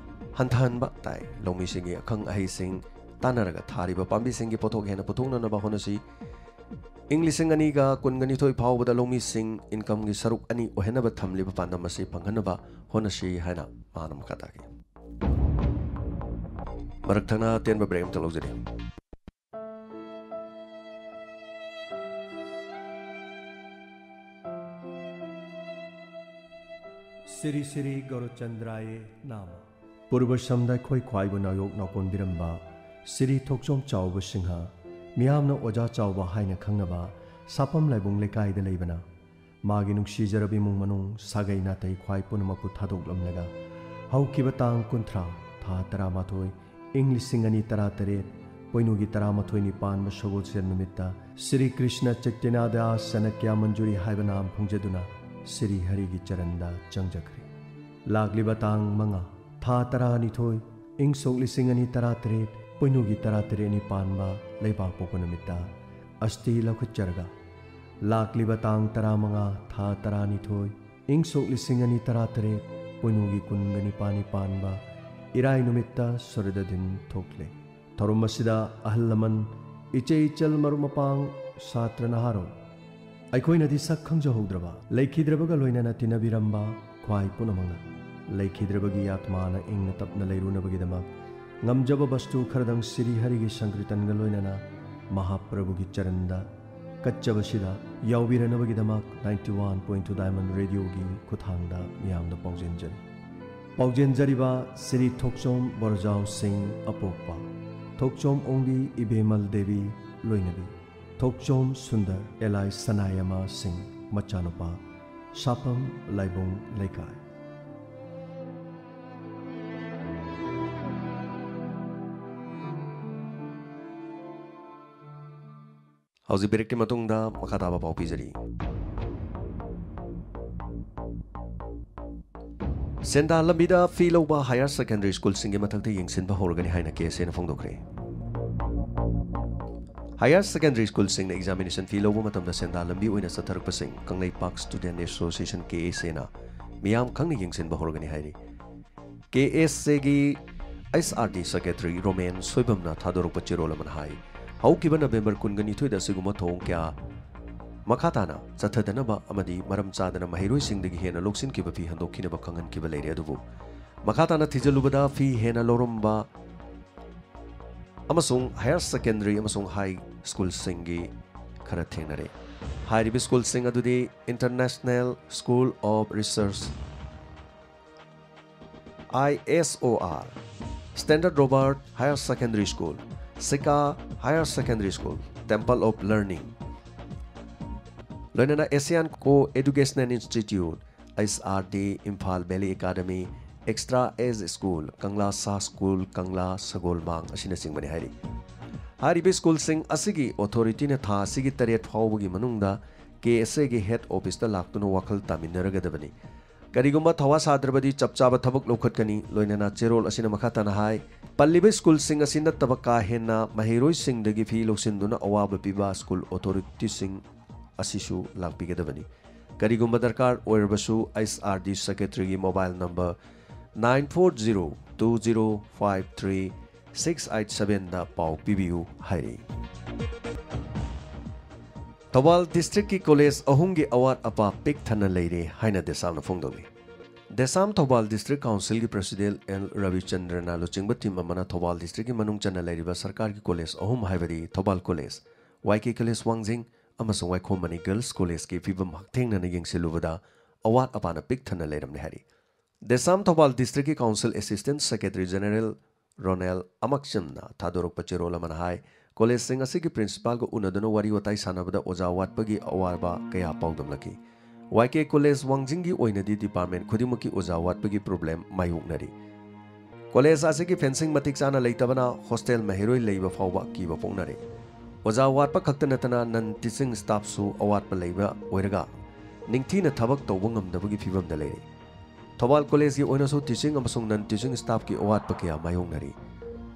ꯍꯟꯊꯍꯟꯕ ꯇꯥꯏ꯫ ꯂꯧꯃꯤꯁꯤꯡꯒꯤ ꯑꯈꯪ ꯑꯍꯩꯁꯤꯡ ꯇꯥꯟꯅꯔꯒ ꯊꯥꯔꯤꯕ ꯄꯥꯝꯕꯤꯁꯤꯡꯒꯤ ꯄꯣꯠꯊꯣꯛ ꯍꯦꯟꯅ ꯄꯨꯊꯣꯛꯅꯅꯕ ꯍꯣꯠꯅꯁꯤ꯫ ꯏꯪ ꯂꯤꯁꯤꯡ ꯑꯅꯤꯒ ꯀꯨꯟꯒ ꯅꯤꯊꯣꯏ ꯐꯥꯎꯕꯗ ꯂꯧꯃꯤꯁꯤꯡ incomeꯒꯤ ꯁꯔꯨꯛ ꯑꯅꯤ ꯑꯣꯏꯍꯟꯅꯕ ꯊꯝꯂꯤꯕ ꯄꯥꯟꯗꯝ ꯑꯁꯤ ꯐꯪꯍꯟꯅꯕ ꯍꯣꯠꯅꯁꯤ ꯍꯥꯏꯅ ꯃꯍꯥꯛꯅ ꯃꯈꯥ ꯇꯥꯈꯤ꯫ ꯃꯔꯛ ꯊꯪꯅ ꯑꯇꯦꯟꯕ break ꯑꯃꯇ ꯂꯧꯖꯔꯤ꯫ ꯁ꯭ꯔꯤ ꯁ꯭ꯔꯤ ꯒꯧꯔꯆꯟꯗ꯭ꯔꯥꯌꯦ ꯅꯥꯃ꯫ ꯄꯨꯔꯕꯁꯝꯗ ꯑꯩꯈꯣꯏ ꯈ꯭ꯋꯥꯏꯕꯨ ꯅꯥꯌꯣꯛ ꯅꯥꯀꯣꯟꯕꯤꯔꯝꯕ ꯁ꯭ꯔꯤ ꯊꯣꯛꯆꯣꯝ ꯆꯥꯎꯕ ꯁꯤꯡꯍ, ꯃꯤꯌꯥꯝꯅ ꯑꯣꯖꯥ ꯆꯥꯎꯕ ꯍꯥꯏꯅ ꯈꯪꯅꯕ ꯁꯥꯄꯝ ꯂꯥꯏꯕꯨꯡ ꯂꯩꯀꯥꯏꯗ ꯂꯩꯕꯅ, ꯃꯥꯒꯤ ꯅꯨꯡꯁꯤꯖꯔꯕ ꯏꯃꯨꯡ ꯃꯅꯨꯡ, ꯁꯥꯒꯩ ꯅꯥꯇꯩ ꯈ꯭ꯋꯥꯏ ꯄꯨꯝꯅꯃꯛꯄꯨ ꯊꯥꯗꯣꯛꯂꯝꯂꯒ, ꯍꯧꯈꯤꯕ ꯇꯥꯡ ꯀꯨꯟꯊ꯭ꯔꯥ, ꯊꯥ ꯇꯔꯥꯃꯥꯊꯣꯏ, ꯏꯪ ꯂꯤꯁꯤꯡ ꯑꯅꯤ ꯇꯔꯥꯇꯔꯦꯠ ꯄꯣꯏꯅꯨꯒꯤ ꯇꯔꯥꯃꯥꯊꯣꯏꯅꯤ ꯄꯥꯟꯕ ꯁꯒꯣꯜꯁꯦꯟ ꯅꯨꯃꯤꯠꯇ ꯁ꯭ꯔꯤ ꯀ꯭ꯔꯤꯁꯅ ꯆꯩꯇꯟꯌꯗ ꯁꯅꯀ꯭ꯌ ꯃꯟꯖꯨꯔꯤ ꯍꯥꯏꯕ ꯅꯥꯝ ꯐꯪꯖꯗꯨꯅ ꯁ꯭ꯔꯤ ꯍꯔꯤꯒꯤ ꯆꯔꯟꯗ ꯆꯪꯖꯈ꯭ꯔꯦ꯫ ꯂꯥꯛꯂꯤꯕ ꯇꯥꯡ ꯃꯉꯥ, ꯊꯥ ꯇꯔꯥꯅꯤꯊꯣꯏ, ꯏꯪ ꯁꯣꯛ ꯂꯤꯁꯤꯡ ꯑꯅꯤ ꯇꯔꯥꯇꯔꯦꯠ ꯄꯣꯏꯅꯨꯒꯤ ꯇꯔꯥꯇꯔꯦꯠꯅꯤ ꯄꯥꯟꯕ ꯂꯩꯕꯥꯛ ꯄꯣꯛꯄ ꯅꯨꯃꯤꯠꯇ ꯑꯁꯇꯤ ꯂꯧꯈꯠꯆꯔꯒ, ꯂꯥꯛꯂꯤꯕ ꯇꯥꯡ ꯇꯔꯥꯃꯉꯥ, ꯊꯥ ꯇꯔꯥꯅꯤꯊꯣꯏ, ꯏꯪ ꯁꯣꯛ ꯂꯤꯁꯤꯡ ꯑꯅꯤ ꯇꯔꯥꯇꯔꯦꯠ ꯄꯣꯏꯅꯨꯒꯤ ꯀꯨꯟꯒ ꯅꯤꯄꯥꯟꯅꯤ ꯄꯥꯟꯕ ꯏꯔꯥꯏ ꯅꯨꯃꯤꯠꯇ ꯁꯨꯔꯗ ꯗꯤꯟ ꯊꯣꯛꯂꯦ꯫ ꯊꯧꯔꯝ ꯑꯁꯤꯗ ꯑꯍꯜ ꯂꯃꯟ, ꯏꯆꯦ ꯏꯆꯜ, ꯃꯔꯨꯞ ꯃꯄꯥꯡ, ꯁꯥꯇ꯭ꯔ ꯅꯍꯥꯔꯣꯜ, ꯑꯩꯈꯣꯏꯅꯗꯤ ꯁꯛ ꯈꯪꯖꯍꯧꯗ꯭ꯔꯕ, ꯂꯩꯈꯤꯗ꯭ꯔꯕꯒ ꯂꯣꯏꯅꯅ ꯇꯤꯟꯅꯕꯤꯔꯝꯕ ꯈ꯭ꯋꯥꯏ ꯄꯨꯝꯅꯃꯛꯅ ꯂꯩꯈꯤꯗ꯭ꯔꯕꯒꯤ ꯑꯥꯠꯃꯥꯅ ꯏꯪꯅ ꯇꯞꯅ ꯂꯩꯔꯨꯅꯕꯒꯤꯗꯃꯛ ꯉꯝꯖꯕ ꯕꯁꯇꯨ ꯈꯔꯗꯪ ꯁ꯭ꯔꯤ ꯍꯔꯤꯒꯤ ꯁꯪꯀ꯭ꯔꯤꯇꯟꯒ ꯂꯣꯏꯅꯅ ꯃꯍꯥꯄ꯭ꯔꯚꯨꯒꯤ ꯆꯔꯟꯗ ꯀꯠꯆꯕꯁꯤꯗ ꯌꯥꯎꯕꯤꯔꯅꯕꯒꯤꯗꯃꯛ ninety one point two Diamond Radioꯒꯤ ꯈꯨꯠꯊꯥꯡꯗ ꯃꯤꯌꯥꯝꯗ ꯄꯥꯎꯖꯦꯟꯖꯔꯤ꯫ ꯄꯥꯎꯖꯦꯟꯖꯔꯤꯕ ꯁ꯭ꯔꯤ ꯊꯣꯛꯆꯣꯝ ꯕꯣꯔꯖꯥꯎ ꯁꯤꯡ ꯑꯄꯣꯛꯄ, ꯊꯣꯛꯆꯣꯝ ꯑꯣꯡꯕꯤ ꯏꯕꯦꯃꯜ ꯗꯦꯕꯤ ꯂꯣꯏꯅꯕꯤ, ꯊꯣꯛꯆꯣꯝ ꯁꯨꯟꯗꯔ ꯑꯦꯂꯥꯏ ꯁꯅꯥꯌꯥꯃ ꯁꯤꯡ ꯃꯆꯥꯅꯨꯄꯥ, ꯁꯥꯄꯝ ꯂꯥꯏꯕꯨꯡ ꯂꯩꯀꯥꯏ꯫ ꯍꯧꯖꯤꯛ ꯕ꯭ꯔꯦꯛꯀꯤ ꯃꯇꯨꯡꯗ ꯃꯈꯥ ꯇꯥꯕ ꯄꯥꯎ ꯄꯤꯖꯔꯤ꯫ ꯁꯦꯟꯗꯥꯟ ꯂꯝꯕꯤꯗ ꯐꯤ ꯂꯧꯕ ꯍꯥꯌꯔ ꯁꯦꯀꯦꯟꯗꯔꯤ ꯁ꯭ꯀꯨꯜꯁꯤꯡꯒꯤ ꯃꯊꯛꯇ ꯌꯦꯡꯁꯤꯟꯕ ꯍꯧꯔꯒꯅꯤ ꯍꯥꯏꯅ ꯀꯦ ꯑꯦꯁ ꯑꯦꯅ ꯐꯣꯡꯗꯣꯛꯈ꯭ꯔꯦ꯫ ꯍꯥꯌꯔ ꯁꯦꯀꯦꯟꯗꯔꯤ ꯁ꯭ꯀꯨꯜꯁꯤꯡꯅ ꯑꯦꯛꯖꯥꯃꯤꯅꯦꯁꯟ ꯐꯤ ꯂꯧꯕ ꯃꯇꯝꯗ ꯁꯦꯟꯗꯥꯟ ꯂꯝꯕꯤ ꯑꯣꯏꯅ ꯆꯠꯊꯔꯛꯄꯁꯤꯡ Kangleipak student association, K S N ꯃꯤꯌꯥꯝ ꯈꯪꯅ ꯌꯦꯡꯁꯤꯟꯕ ꯍꯧꯔꯒꯅꯤ ꯍꯥꯏꯔꯤ꯫ ꯀꯦ ꯑꯦꯁ ꯑꯦꯒꯤ H R D secretary Romen ꯁꯣꯏꯕꯝꯅ ꯊꯥꯗꯣꯔꯛꯄ ꯆꯦꯔꯣꯜ ꯑꯃꯅ ꯍꯥꯏ, ꯍꯧꯈꯤꯕ ꯅꯕꯦꯝꯕꯔ ꯀꯨꯟꯒ ꯅꯤꯊꯣꯏꯗ ꯑꯁꯤꯒꯨꯝꯕ ꯊꯧꯑꯣꯡ ꯀꯌꯥ ꯃꯈꯥ ꯇꯥꯅ ꯆꯠꯊꯗꯅꯕ ꯑꯃꯗꯤ ꯃꯔꯝ ꯆꯥꯗꯅ ꯃꯍꯩꯔꯣꯏꯁꯤꯡꯗꯒꯤ ꯍꯦꯟꯅ ꯂꯧꯁꯤꯟꯈꯤꯕ ꯐꯤ ꯍꯟꯗꯣꯛꯈꯤꯅꯕ ꯈꯪꯍꯟꯈꯤꯕ ꯂꯩꯔꯦ꯫ ꯑꯗꯨꯕꯨ ꯃꯈꯥ ꯇꯥꯅ ꯊꯤꯖꯤꯜꯂꯨꯕꯗ ꯐꯤ ꯍꯦꯟꯅ ꯂꯧꯔꯝꯕ ꯑꯃꯁꯨꯡ ꯍꯥꯌꯔ ꯁꯦꯀꯦꯟꯗꯔꯤ ꯑꯃꯁꯨꯡ ꯍꯥꯏ ꯁ꯭ꯀꯨꯜꯁꯤꯡꯒꯤ ꯈꯔ ꯊꯦꯡꯅꯔꯦ꯫ ꯍꯥꯏꯔꯤꯕ ꯁ꯭ꯀꯨꯜꯁꯤꯡ ꯑꯗꯨꯗꯤ International School of Research, I S O R, Standard Robert Higher Secondary School, Sika Higher Secondary School, Temple of Learning, ꯂꯣꯏꯅꯅ Asian Co-Educational Institute, H R D, Imphal Valley Academy, extra edge school, Kangla Sha school, ꯀꯪꯂꯥ ꯁꯒꯣꯜꯃꯥꯡ ꯑꯁꯤꯅꯆꯤꯡꯕꯅꯤ ꯍꯥꯏꯔꯤ꯫ ꯍꯥꯏꯔꯤꯕ ꯁ꯭ꯀꯨꯜꯁꯤꯡ ꯑꯁꯤꯒꯤ ꯑꯣꯊꯣꯔꯤꯇꯤꯅ ꯊꯥ ꯑꯁꯤꯒꯤ ꯇꯔꯦꯠ ꯐꯥꯎꯕꯒꯤ ꯃꯅꯨꯡꯗ ꯀꯦ ꯑꯦꯁ ꯑꯦꯒꯤ ꯍꯦꯗ ꯑꯣꯐꯤꯁꯇ ꯂꯥꯛꯇꯨꯅ ꯋꯥꯈꯜ ꯇꯥꯃꯤꯟꯅꯔꯒꯗꯕꯅꯤ꯫ ꯀꯔꯤꯒꯨꯝꯕ ꯊꯧꯋꯥ ꯁꯥꯗ꯭ꯔꯕꯗꯤ ꯆꯞ ꯆꯥꯕ ꯊꯕꯛ ꯂꯧꯈꯠꯀꯅꯤ꯫ ꯂꯣꯏꯅꯅ ꯆꯦꯔꯣꯜ ꯑꯁꯤꯅ ꯃꯈꯥ ꯇꯥꯅ ꯍꯥꯏ, ꯄꯜꯂꯤꯕ ꯁ꯭ꯀꯨꯜꯁꯤꯡ ꯑꯁꯤ ꯅꯠꯇꯕ ꯀꯥ ꯍꯦꯟꯅ ꯃꯍꯩꯔꯣꯏꯁꯤꯡꯗꯒꯤ ꯐꯤ ꯂꯧꯁꯤꯟꯗꯨꯅ ꯑꯋꯥꯕ ꯄꯤꯕ ꯁ꯭ꯀꯨꯜ ꯑꯣꯊꯣꯔꯤꯇꯤꯁꯤꯡ ꯑꯁꯤꯁꯨ ꯂꯥꯛꯄꯤꯒꯗꯕꯅꯤ꯫ ꯀꯔꯤꯒꯨꯝꯕ ꯗꯔꯀꯥꯔ ꯑꯣꯏꯔꯕꯁꯨ, ꯑꯩꯆ ꯑꯥꯔ ꯗꯤ ꯁꯦꯀ꯭ꯔꯦꯇꯔꯤꯒꯤ mobile number nine four zero two zero five three six eight sevenꯗ ꯄꯥꯎ ꯄꯤꯕꯤꯌꯨ ꯍꯥꯏꯔꯤ꯫ ꯊꯧꯕꯥꯜ ꯗꯤꯁꯇ꯭ꯔꯤꯛꯀꯤ ꯀꯣꯂꯦꯖ ꯑꯍꯨꯝꯒꯤ ꯑꯋꯥꯠ ꯑꯄꯥ ꯄꯤꯛ ꯊꯟꯅ ꯂꯩꯔꯦ ꯍꯥꯏꯅ ꯗꯦꯁꯥꯝꯅ ꯐꯣꯡꯗꯣꯛꯂꯤ꯫ ꯗꯦꯁꯥꯝ ꯊꯧꯕꯥꯜ ꯗꯤꯁꯇ꯭ꯔꯤꯛ ꯀꯥꯎꯟꯁꯤꯜꯒꯤ ꯄ꯭ꯔꯁꯤꯗꯦꯟ ꯑꯦꯜ ꯔꯕꯤꯆꯟꯗ꯭ꯔꯅ ꯂꯨꯆꯤꯡꯕ ꯇꯤꯝ ꯑꯃꯅ ꯊꯧꯕꯥꯜ ꯗꯤꯁꯇ꯭ꯔꯤꯛꯀꯤ ꯃꯅꯨꯡ ꯆꯟꯅ ꯂꯩꯔꯤꯕ ꯁꯔꯀꯥꯔꯒꯤ ꯀꯣꯂꯦꯖ ꯑꯍꯨꯝ ꯍꯥꯏꯕꯗꯤ ꯊꯧꯕꯥꯜ ꯀꯣꯂꯦꯖ, ꯋꯥꯏ ꯀꯦ ꯀꯣꯂꯦꯖ ꯋꯥꯡꯖꯤꯡ ꯑꯃꯁꯨꯡ ꯋꯥꯏꯈꯣꯝ ꯃꯅꯤ ꯒꯔꯜꯁ ꯀꯣꯂꯦꯖꯀꯤ ꯐꯤꯕꯝ ꯍꯛꯊꯦꯡꯅꯅ ꯌꯦꯡꯁꯤꯜꯂꯨꯕꯗ ꯑꯋꯥꯠ ꯑꯄꯥꯅ ꯄꯤꯛ ꯊꯟꯅ ꯂꯩꯔꯝꯂꯦ ꯍꯥꯏꯔꯤ꯫ ꯗꯦꯁꯥꯝ ꯊꯧꯕꯥꯜ ꯗꯤꯁꯇ꯭ꯔꯤꯛꯀꯤ council assistant secretary general Ronel ꯑꯃꯛꯆꯝꯅ ꯊꯥꯗꯣꯔꯛꯄ ꯆꯦꯔꯣꯜ ꯑꯃꯅ ꯍꯥꯏ, ꯀꯣꯂꯦꯖꯁꯤꯡ ꯑꯁꯤꯒꯤ ꯄ꯭ꯔꯤꯟꯁꯤꯄꯥꯜꯒ ꯎꯅꯗꯨꯅ ꯋꯥꯔꯤ ꯋꯥꯇꯥꯏ ꯁꯥꯟꯅꯕꯗ ꯑꯣꯖꯥ ꯋꯥꯠꯄꯒꯤ ꯑꯋꯥꯕ ꯀꯌꯥ ꯄꯥꯎꯗꯝꯂꯛꯈꯤ꯫ ꯋꯥꯏ ꯀꯦ ꯀꯣꯂꯦꯖ ꯋꯥꯡꯖꯤꯡꯒꯤ ꯑꯣꯏꯅꯗꯤ ꯗꯤꯄꯥꯔꯠꯃꯦꯟ ꯈꯨꯗꯤꯡꯃꯛꯀꯤ ꯑꯣꯖꯥ ꯋꯥꯠꯄꯒꯤ ꯄ꯭ꯔꯣꯕ꯭ꯂꯦꯝ ꯃꯥꯌꯣꯛꯅꯔꯤ꯫ ꯀꯣꯂꯦꯖ ꯑꯁꯤꯒꯤ ꯐꯦꯟꯁꯤꯡ ꯃꯇꯤꯛ ꯆꯥꯅ ꯂꯩꯇꯕꯅ ꯍꯣꯁꯇꯦꯜ ꯃꯍꯩꯔꯣꯏ ꯂꯩꯕ ꯐꯥꯎꯕ ꯑꯀꯤꯕ ꯄꯣꯛꯅꯔꯦ꯫ ꯑꯣꯖꯥ ꯋꯥꯠꯄ ꯈꯛꯇ ꯅꯠꯇꯅ ꯅꯟ ꯇꯤꯆꯤꯡ ꯁ꯭ꯇꯥꯐꯁꯨ ꯑꯋꯥꯠꯄ ꯂꯩꯕ ꯑꯣꯏꯔꯒ ꯅꯤꯡꯊꯤꯅ ꯊꯕꯛ ꯇꯧꯕ ꯉꯝꯗꯕꯒꯤ ꯐꯤꯕꯝꯗ ꯂꯩꯔꯦ꯫ ꯊꯧꯕꯥꯜ ꯀꯣꯂꯦꯖꯀꯤ ꯑꯣꯏꯅꯁꯨ ꯇꯤꯆꯤꯡ ꯑꯃꯁꯨꯡ ꯅꯟ ꯇꯤꯆꯤꯡ ꯁ꯭ꯇꯥꯐꯀꯤ ꯑꯋꯥꯠꯄ ꯀꯌꯥ ꯃꯥꯌꯣꯛꯅꯔꯤ꯫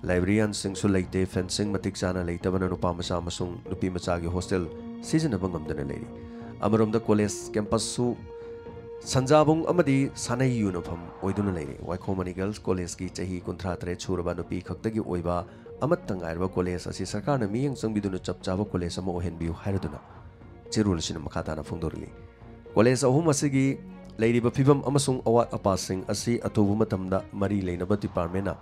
ꯂꯥꯏꯕ꯭ꯔꯦꯔꯤꯌꯥꯟꯁꯤꯡꯁꯨ ꯂꯩꯇꯦ, ꯐꯦꯟꯁꯤꯡ ꯃꯇꯤꯛ ꯆꯥꯅ ꯂꯩꯇꯕꯅ ꯅꯨꯄꯥ ꯃꯆꯥ ꯑꯃꯁꯨꯡ ꯅꯨꯄꯤ ꯃꯆꯥꯒꯤ ꯍꯣꯁꯇꯦꯜ ꯁꯤꯖꯤꯟꯅꯕ ꯉꯝꯗꯅ ꯂꯩꯔꯤ꯫ ꯑꯃꯔꯣꯝꯗ ꯀꯣꯂꯦꯖ ꯀꯦꯝꯄꯁꯁꯨ ꯁꯟꯖꯥꯕꯨꯡ ꯑꯃꯗꯤ ꯁꯥꯅꯩ ꯌꯨꯅꯐꯝ ꯑꯣꯏꯗꯨꯅ ꯂꯩꯔꯤ꯫ ꯋꯥꯏꯈꯣꯝ ꯃꯅꯤ ꯒꯔꯜꯁ ꯀꯣꯂꯦꯖꯀꯤ ꯆꯍꯤ ꯀꯨꯟꯊ꯭ꯔꯥ ꯇꯔꯦꯠ ꯁꯨꯔꯕ ꯅꯨꯄꯤ ꯈꯛꯇꯒꯤ ꯑꯣꯏꯕ ꯑꯃꯠꯇ ꯉꯥꯏꯔꯕ ꯀꯣꯂꯦꯖ ꯑꯁꯤ ꯁꯔꯀꯥꯔꯅ ꯃꯤꯠꯌꯦꯡ ꯆꯪꯕꯤꯗꯨꯅ ꯆꯞ ꯆꯥꯕ ꯀꯣꯂꯦꯖ ꯑꯃ ꯑꯣꯏꯍꯟꯕꯤꯌꯨ ꯍꯥꯏꯔꯗꯨꯅ ꯆꯦꯔꯣꯜ ꯑꯁꯤꯅ ꯃꯈꯥ ꯇꯥꯅ ꯐꯣꯡꯗꯣꯔꯛꯂꯤ꯫ ꯀꯣꯂꯦꯖ ꯑꯍꯨꯝ ꯑꯁꯤꯒꯤ ꯂꯩꯔꯤꯕ ꯐꯤꯕꯝ ꯑꯃꯁꯨꯡ ꯑꯋꯥꯠ ꯑꯄꯥꯁꯤꯡ ꯑꯁꯤ ꯑꯊꯨꯕ ꯃꯇꯝꯗ ꯃꯔꯤ ꯂꯩꯅꯕ ꯗꯤꯄꯥꯔꯠꯃꯦꯟꯅ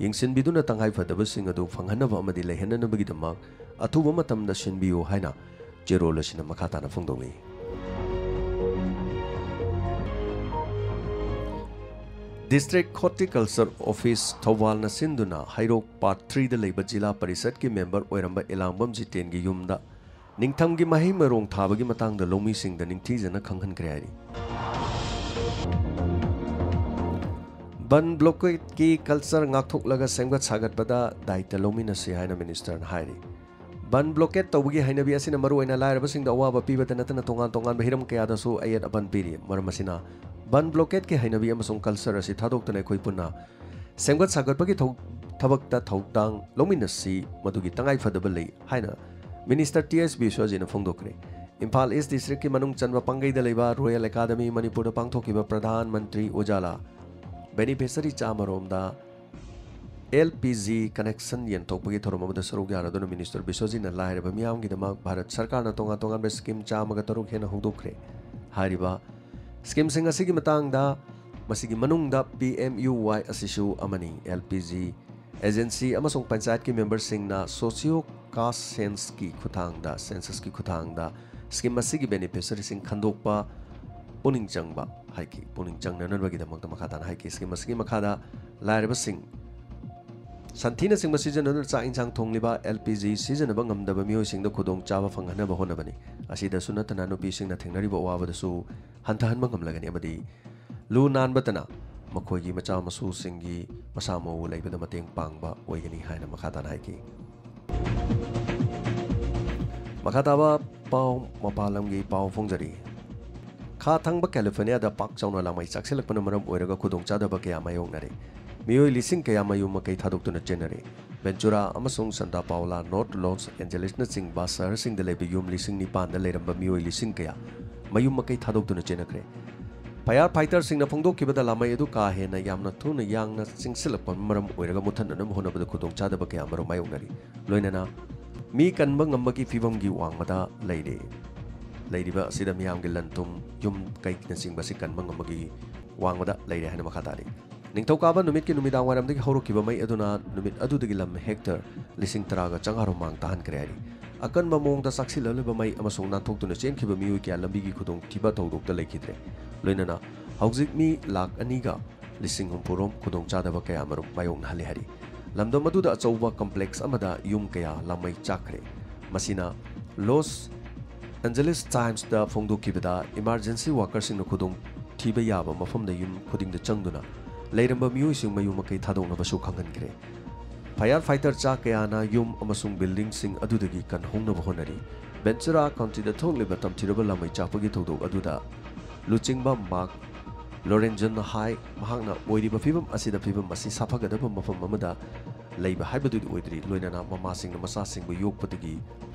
ꯌꯦꯡꯁꯤꯟꯕꯤꯗꯨꯅ ꯇꯉꯥꯏ ꯐꯗꯕꯁꯤꯡ ꯑꯗꯨ ꯐꯪꯍꯟꯅꯕ ꯑꯃꯗꯤ ꯂꯩꯍꯟꯅꯅꯕꯒꯤꯗꯃꯛ ꯑꯊꯨꯕ ꯃꯇꯝꯗ ꯁꯤꯟꯕꯤꯌꯨ ꯍꯥꯏꯅ ꯆꯦꯔꯣꯜ ꯑꯁꯤꯅ ꯃꯈꯥ ꯇꯥꯅ ꯐꯣꯡꯗꯣꯛꯂꯤ꯫ ꯗꯤꯁꯇ꯭ꯔꯤꯛ ꯍꯣꯔꯇꯤꯀꯜꯆꯔ ꯑꯣꯐꯤꯁ ꯊꯧꯕꯥꯜꯅ ꯁꯤꯟꯗꯨꯅ ꯍꯩꯔꯣꯛ ꯄꯥꯔꯠ ꯊ꯭ꯔꯤꯗ ꯂꯩꯕ ꯖꯤꯂꯥ ꯄꯔꯤꯁꯠꯀꯤ ꯃꯦꯝꯕꯔ ꯑꯣꯏꯔꯝꯕ ꯏꯂꯥꯡꯕꯝ ꯖꯤꯇꯦꯟꯒꯤ ꯌꯨꯝꯗ ꯅꯤꯡꯊꯝꯒꯤ ꯃꯍꯩ ꯃꯔꯣꯡ ꯊꯥꯕꯒꯤ ꯃꯇꯥꯡꯗ ꯂꯧꯃꯤꯁꯤꯡꯗ ꯅꯤꯡꯊꯤꯖꯅ ꯈꯪꯍꯟꯈ꯭ꯔꯦ ꯍꯥꯏꯔꯤ꯫ ꯕꯟ ꯕ꯭ꯂꯣꯀꯦꯠꯀꯤ ꯀꯜꯆꯔ ꯉꯥꯛꯊꯣꯛꯂꯒ ꯁꯦꯝꯒꯠ ꯁꯥꯒꯠꯄꯗ ꯗꯥꯏꯇ ꯂꯧꯃꯤꯟꯅꯁꯤ ꯍꯥꯏꯅ ꯃꯤꯅꯤꯁꯇꯔꯅ ꯍꯥꯏꯔꯤ꯫ ꯕꯟ ꯕ꯭ꯂꯣꯀꯦꯠ ꯇꯧꯕꯒꯤ ꯍꯩꯅꯕꯤ ꯑꯁꯤꯅ ꯃꯔꯨꯑꯣꯏꯅ ꯂꯥꯏꯔꯕꯁꯤꯡꯗ ꯑꯋꯥꯕ ꯄꯤꯕꯇ ꯅꯠꯇꯅ ꯇꯣꯉꯥꯟ ꯇꯣꯉꯥꯟꯕ ꯍꯤꯔꯝ ꯀꯌꯥꯗꯁꯨ ꯑꯌꯦꯠ ꯑꯄꯟ ꯄꯤꯔꯤ꯫ ꯃꯔꯝ ꯑꯁꯤꯅ ꯕꯟ ꯕ꯭ꯂꯣꯀꯦꯠꯀꯤ ꯍꯩꯅꯕꯤ ꯑꯃꯁꯨꯡ ꯀꯜꯆꯔ ꯑꯁꯤ ꯊꯥꯗꯣꯛꯇꯨꯅ ꯑꯩꯈꯣꯏ ꯄꯨꯟꯅ ꯁꯦꯝꯒꯠ ꯁꯥꯒꯠꯄꯒꯤ ꯊꯧ-, ꯊꯕꯛꯇ ꯊꯧꯗꯥꯡ ꯂꯧꯃꯤꯟꯅꯁꯤ, ꯃꯗꯨꯒꯤ ꯇꯉꯥꯏꯐꯗꯕ ꯂꯩ ꯍꯥꯏꯅ ꯃꯤꯅꯤꯁꯇꯔ ꯇꯤ ꯑꯦꯁ ꯕꯤꯁ꯭ꯋꯖꯤꯠꯅ ꯐꯣꯡꯗꯣꯛꯈ꯭ꯔꯦ꯫ ꯏꯝꯐꯥꯜ ꯏꯁ꯭ꯠ ꯗꯤꯁꯇ꯭ꯔꯤꯛꯀꯤ ꯃꯅꯨꯡ ꯆꯟꯕ ꯄꯥꯡꯒꯩꯗ ꯂꯩꯕ ꯔꯣꯌꯦꯜ ꯑꯦꯀꯥꯗꯃꯤ ꯃꯅꯤꯄꯨꯔꯗ ꯄꯥꯡꯊꯣꯛꯈꯤꯕ ꯄ꯭ꯔꯙꯥꯟ ꯃꯟꯇ꯭ꯔꯤ ꯎꯖꯥꯂꯥ ꯕꯦꯅꯤꯐꯤꯁꯔꯤ ꯆꯥꯝꯃꯔꯣꯝꯗ ꯑꯦꯜ ꯄꯤ ꯖꯤ ꯀꯅꯦꯛꯁꯟ ꯌꯦꯟꯊꯣꯛꯄꯒꯤ ꯊꯧꯔꯝ ꯑꯃꯗ ꯁꯔꯨꯛ ꯌꯥꯔꯗꯨꯅ ꯃꯤꯅꯤꯁꯇꯔ ꯕꯤꯁ꯭ꯋꯖꯤꯠꯅ ꯂꯥꯏꯔꯕ ꯃꯤꯌꯥꯝꯒꯤꯗꯃꯛ ꯚꯥꯔꯠ ꯁꯔꯀꯥꯔꯅ ꯇꯣꯉꯥꯟ ꯇꯣꯉꯥꯟꯕ ꯁ꯭ꯀꯤꯝ ꯆꯥꯝꯃꯒ ꯇꯔꯨꯛ ꯍꯦꯟꯅ ꯍꯧꯗꯣꯛꯈ꯭ꯔꯦ꯫ ꯍꯥꯏꯔꯤꯕ ꯁ꯭ꯀꯤꯝꯁꯤꯡ ꯑꯁꯤꯒꯤ ꯃꯇꯥꯡꯗ, ꯃꯁꯤꯒꯤ ꯃꯅꯨꯡꯗ ꯄꯤ ꯑꯦꯝ ꯌꯨ ꯋꯥꯏ ꯑꯁꯤꯁꯨ ꯑꯃꯅꯤ꯫ ꯑꯦꯜ ꯄꯤ ꯖꯤ ꯑꯦꯖꯦꯟꯁꯤ ꯑꯃꯁꯨꯡ ꯄꯟꯆꯥꯌꯠꯀꯤ ꯃꯦꯝꯕꯔꯁꯤꯡꯅ ꯁꯣꯁꯤꯌꯣ ꯀꯥꯁ꯭ꯠ ꯁꯦꯟꯁꯀꯤ ꯈꯨꯠꯊꯥꯡꯗ, ꯁꯦꯟꯁꯁꯀꯤ ꯈꯨꯠꯊꯥꯡꯗ ꯁ꯭ꯀꯤꯝ ꯑꯁꯤꯒꯤ ꯕꯦꯅꯤꯐꯤꯁꯔꯤꯁꯤꯡ ꯈꯟꯗꯣꯛꯄ ꯄꯨꯛꯅꯤꯡ ꯆꯪꯕ ꯍꯥꯏꯈꯤ꯫ ꯄꯨꯛꯅꯤꯡ ꯆꯪꯅꯅꯕꯒꯤꯗꯃꯛꯇ ꯃꯈꯥ ꯇꯥꯅ ꯍꯥꯏꯈꯤ꯫ ꯁ꯭ꯀꯤꯝ ꯑꯁꯤꯒꯤ ꯃꯈꯥꯗ ꯂꯥꯏꯔꯕꯁꯤꯡ, ꯁꯟꯊꯤꯅꯆꯤꯡꯕ ꯁꯤꯖꯤꯟꯅꯗꯨꯅ ꯆꯥꯛ ꯏꯟꯁꯥꯡ ꯊꯣꯡꯂꯤꯕ, ꯑꯦꯜ ꯄꯤ ꯖꯤ ꯁꯤꯖꯤꯟꯅꯕ ꯉꯝꯗꯕ ꯃꯤꯑꯣꯏꯁꯤꯡꯗ ꯈꯨꯗꯣꯡꯆꯥꯕ ꯐꯪꯍꯟꯅꯕ ꯍꯣꯠꯅꯕꯅꯤ꯫ ꯑꯁꯤꯗꯁꯨ ꯅꯠꯇꯅ ꯅꯨꯄꯤꯁꯤꯡꯅ ꯊꯦꯡꯅꯔꯤꯕ ꯑꯋꯥꯕꯗꯁꯨ ꯍꯟꯊꯍꯟꯕ ꯉꯝꯂꯒꯅꯤ ꯑꯃꯗꯤ ꯂꯨ ꯅꯥꯟꯕꯇꯅ ꯃꯈꯣꯏꯒꯤ ꯃꯆꯥ ꯃꯁꯨꯁꯤꯡꯒꯤ ꯃꯁꯥ ꯃꯎ ꯂꯩꯕꯗ ꯃꯇꯦꯡ ꯄꯥꯡꯕ ꯑꯣꯏꯒꯅꯤ ꯍꯥꯏꯅ ꯃꯈꯥ ꯇꯥꯅ ꯍꯥꯏꯈꯤ꯫ ꯃꯈꯥ ꯇꯥꯕ ꯄꯥꯎ, ꯃꯄꯥꯟ ꯂꯝꯒꯤ ꯄꯥꯎ ꯐꯣꯡꯖꯔꯤ꯫ ꯈꯥ ꯊꯪꯕ ꯀꯦꯂꯤꯐꯣꯔꯅꯤꯌꯥꯗ ꯄꯥꯛ ꯆꯥꯎꯅ ꯂꯥꯡꯃꯩ ꯆꯥꯛꯁꯤꯜꯂꯛꯄꯅ ꯃꯔꯝ ꯑꯣꯏꯔꯒ ꯈꯨꯗꯣꯡꯆꯥꯗꯕ ꯀꯌꯥ ꯃꯥꯌꯣꯛꯅꯔꯦ꯫ ꯃꯤꯑꯣꯏ ꯂꯤꯁꯤꯡ ꯀꯌꯥ ꯃꯌꯨꯝ ꯃꯀꯩ ꯊꯥꯗꯣꯛꯇꯨꯅ ꯆꯦꯟꯅꯔꯦ꯫ ꯚꯦꯟꯆꯨꯔꯥ ꯑꯃꯁꯨꯡ ꯁꯥꯟꯇꯥ ꯄꯥꯎꯂꯥ, ꯅꯣꯔꯠ ꯂꯣꯁ ꯑꯦꯟꯖꯦꯂꯤꯁꯅꯆꯤꯡꯕ ꯁꯍꯔꯁꯤꯡꯗ ꯂꯩꯕ ꯌꯨꯝ ꯂꯤꯁꯤꯡ ꯅꯤꯄꯥꯟꯗ ꯂꯩꯔꯝꯕ ꯃꯤꯑꯣꯏ ꯂꯤꯁꯤꯡ ꯀꯌꯥ ꯃꯌꯨꯝ ꯃꯀꯩ ꯊꯥꯗꯣꯛꯇꯨꯅ ꯆꯦꯟꯅꯈ꯭ꯔꯦ꯫ ꯐꯥꯌꯔ ꯐꯥꯏꯇꯔꯁꯤꯡꯅ ꯐꯣꯡꯗꯣꯛꯈꯤꯕꯗ ꯂꯥꯃꯩ ꯑꯗꯨ ꯀꯥ ꯍꯦꯟꯅ ꯌꯥꯝꯅ ꯊꯨꯅ ꯌꯥꯡꯅ ꯆꯤꯡꯁꯤꯜꯂꯛꯄꯅ ꯃꯔꯝ ꯑꯣꯏꯔꯒ ꯃꯨꯠꯊꯠꯅꯅꯕ ꯍꯣꯠꯅꯕꯗ ꯈꯨꯗꯣꯡꯆꯥꯗꯕ ꯀꯌꯥ ꯑꯃꯔꯣꯝ ꯃꯥꯌꯣꯛꯅꯔꯤ꯫ ꯂꯣꯏꯅꯅ ꯃꯤ ꯀꯟꯕ ꯉꯝꯕꯒꯤ ꯐꯤꯕꯝꯒꯤ ꯋꯥꯡꯃꯗ ꯂꯩꯔꯦ꯫ ꯂꯩꯔꯤꯕ ꯑꯁꯤꯗ ꯃꯤꯌꯥꯝꯒꯤ ꯂꯟ ꯊꯨꯝ, ꯌꯨꯝ ꯀꯩꯅꯆꯤꯡꯕ ꯑꯁꯤ ꯀꯟꯕ ꯉꯝꯕꯒꯤ ꯋꯥꯡꯃꯗ ꯂꯩꯔꯦ ꯍꯥꯏꯅ ꯃꯈꯥ ꯇꯥꯔꯤ꯫ ꯅꯤꯡꯊꯧꯀꯥꯕ ꯅꯨꯃꯤꯠꯀꯤ ꯅꯨꯃꯤꯗꯥꯡ ꯋꯥꯏꯔꯝꯗꯒꯤ ꯍꯧꯔꯛꯈꯤꯕ ꯃꯩ ꯑꯗꯨꯅ ꯅꯨꯃꯤꯠ ꯑꯗꯨꯗꯒꯤ ꯂꯝ ꯍꯦꯛꯇꯔ ꯂꯤꯁꯤꯡ ꯇꯔꯥꯒ ꯆꯥꯝꯃꯉꯥꯔꯣꯝ ꯃꯥꯡ ꯇꯥꯍꯟꯈ꯭ꯔꯦ ꯍꯥꯏꯔꯤ꯫ ꯑꯀꯟꯕ ꯃꯑꯣꯡꯗ ꯆꯥꯛꯁꯤꯜꯂꯛꯂꯤꯕ ꯃꯩ ꯑꯃꯁꯨꯡ ꯅꯥꯟꯊꯣꯛꯇꯨꯅ ꯆꯦꯟꯈꯤꯕ ꯃꯤꯑꯣꯏ ꯀꯌꯥ ꯂꯝꯕꯤꯒꯤ ꯈꯨꯗꯣꯡꯊꯤꯕ ꯊꯧꯗꯣꯛꯇ ꯂꯩꯈꯤꯗ꯭ꯔꯦ꯫ ꯂꯣꯏꯅꯅ ꯍꯧꯖꯤꯛ ꯃꯤ ꯂꯥꯈ ꯑꯅꯤꯒ ꯂꯤꯁꯤꯡ ꯍꯨꯝꯐꯨꯔꯣꯝ ꯈꯨꯗꯣꯡꯆꯥꯗꯕ ꯀꯌꯥ ꯑꯃꯔꯣꯝ ꯃꯥꯌꯣꯛꯅꯍꯜꯂꯦ ꯍꯥꯏꯔꯤ꯫ ꯂꯝꯗꯝ ꯑꯗꯨꯗ ꯑꯆꯧꯕ ꯀꯝꯄ꯭ꯂꯦꯛꯁ ꯑꯃꯗ ꯌꯨꯝ ꯀꯌꯥ ꯂꯥꯃꯩ ꯆꯥꯛꯈ꯭ꯔꯦ꯫ ꯃꯁꯤꯅ ꯂꯣꯁ ꯑꯦꯟꯖꯦꯂꯤꯁ ꯇꯥꯏꯝꯁꯇ ꯐꯣꯡꯗꯣꯛꯈꯤꯕꯗ, ꯏꯃꯥꯔꯖꯦꯟꯁꯤ ꯋꯥꯀꯔꯁꯤꯡꯅ ꯈꯨꯗꯣꯡ ꯊꯤꯕ ꯌꯥꯕ ꯃꯐꯝꯗ ꯌꯨꯝ ꯈꯨꯗꯤꯡꯗ ꯆꯪꯗꯨꯅ ꯂꯩꯔꯝꯕ ꯃꯤꯑꯣꯏꯁꯤꯡ ꯃꯌꯨꯝ ꯃꯀꯩ ꯊꯥꯗꯣꯛꯅꯕꯁꯨ ꯈꯪꯍꯟꯈ꯭ꯔꯦ꯫ Fire fighter ꯆꯥ ꯀꯌꯥꯅ ꯌꯨꯝ ꯑꯃꯁꯨꯡ buildingꯁꯤꯡ ꯑꯗꯨꯗꯒꯤ ꯀꯟꯍꯧꯅꯕ ꯍꯣꯠꯅꯔꯤ꯫ ꯕꯦꯟꯆꯨꯔꯥ ꯀꯥꯎꯟꯇꯤꯗ ꯊꯣꯛꯂꯤꯕ ꯇꯝꯊꯤꯔꯕ ꯂꯥꯃꯩ ꯆꯥꯛꯄꯒꯤ ꯊꯧꯗꯣꯛ ꯑꯗꯨꯗ ꯂꯨꯆꯤꯡꯕ ꯃꯥꯔꯛ ꯂꯣꯔꯦꯟꯖꯟꯅ ꯍꯥꯏ, ꯃꯍꯥꯛꯅ ꯑꯣꯏꯔꯤꯕ ꯐꯤꯕꯝ ꯑꯁꯤꯗ ꯐꯤꯕꯝ ꯑꯁꯤ ꯁꯥꯐꯒꯗꯕ ꯃꯐꯝ ꯑꯃꯗ ꯂꯩꯕ ꯍꯥꯏꯕꯗꯨꯗꯤ ꯑꯣꯏꯗ꯭ꯔꯤ, ꯂꯣꯏꯅꯅ ꯃꯃꯥꯁꯤꯡꯅ ꯃꯆꯥꯁꯤꯡꯕꯨ ꯌꯣꯛꯄꯗꯒꯤ,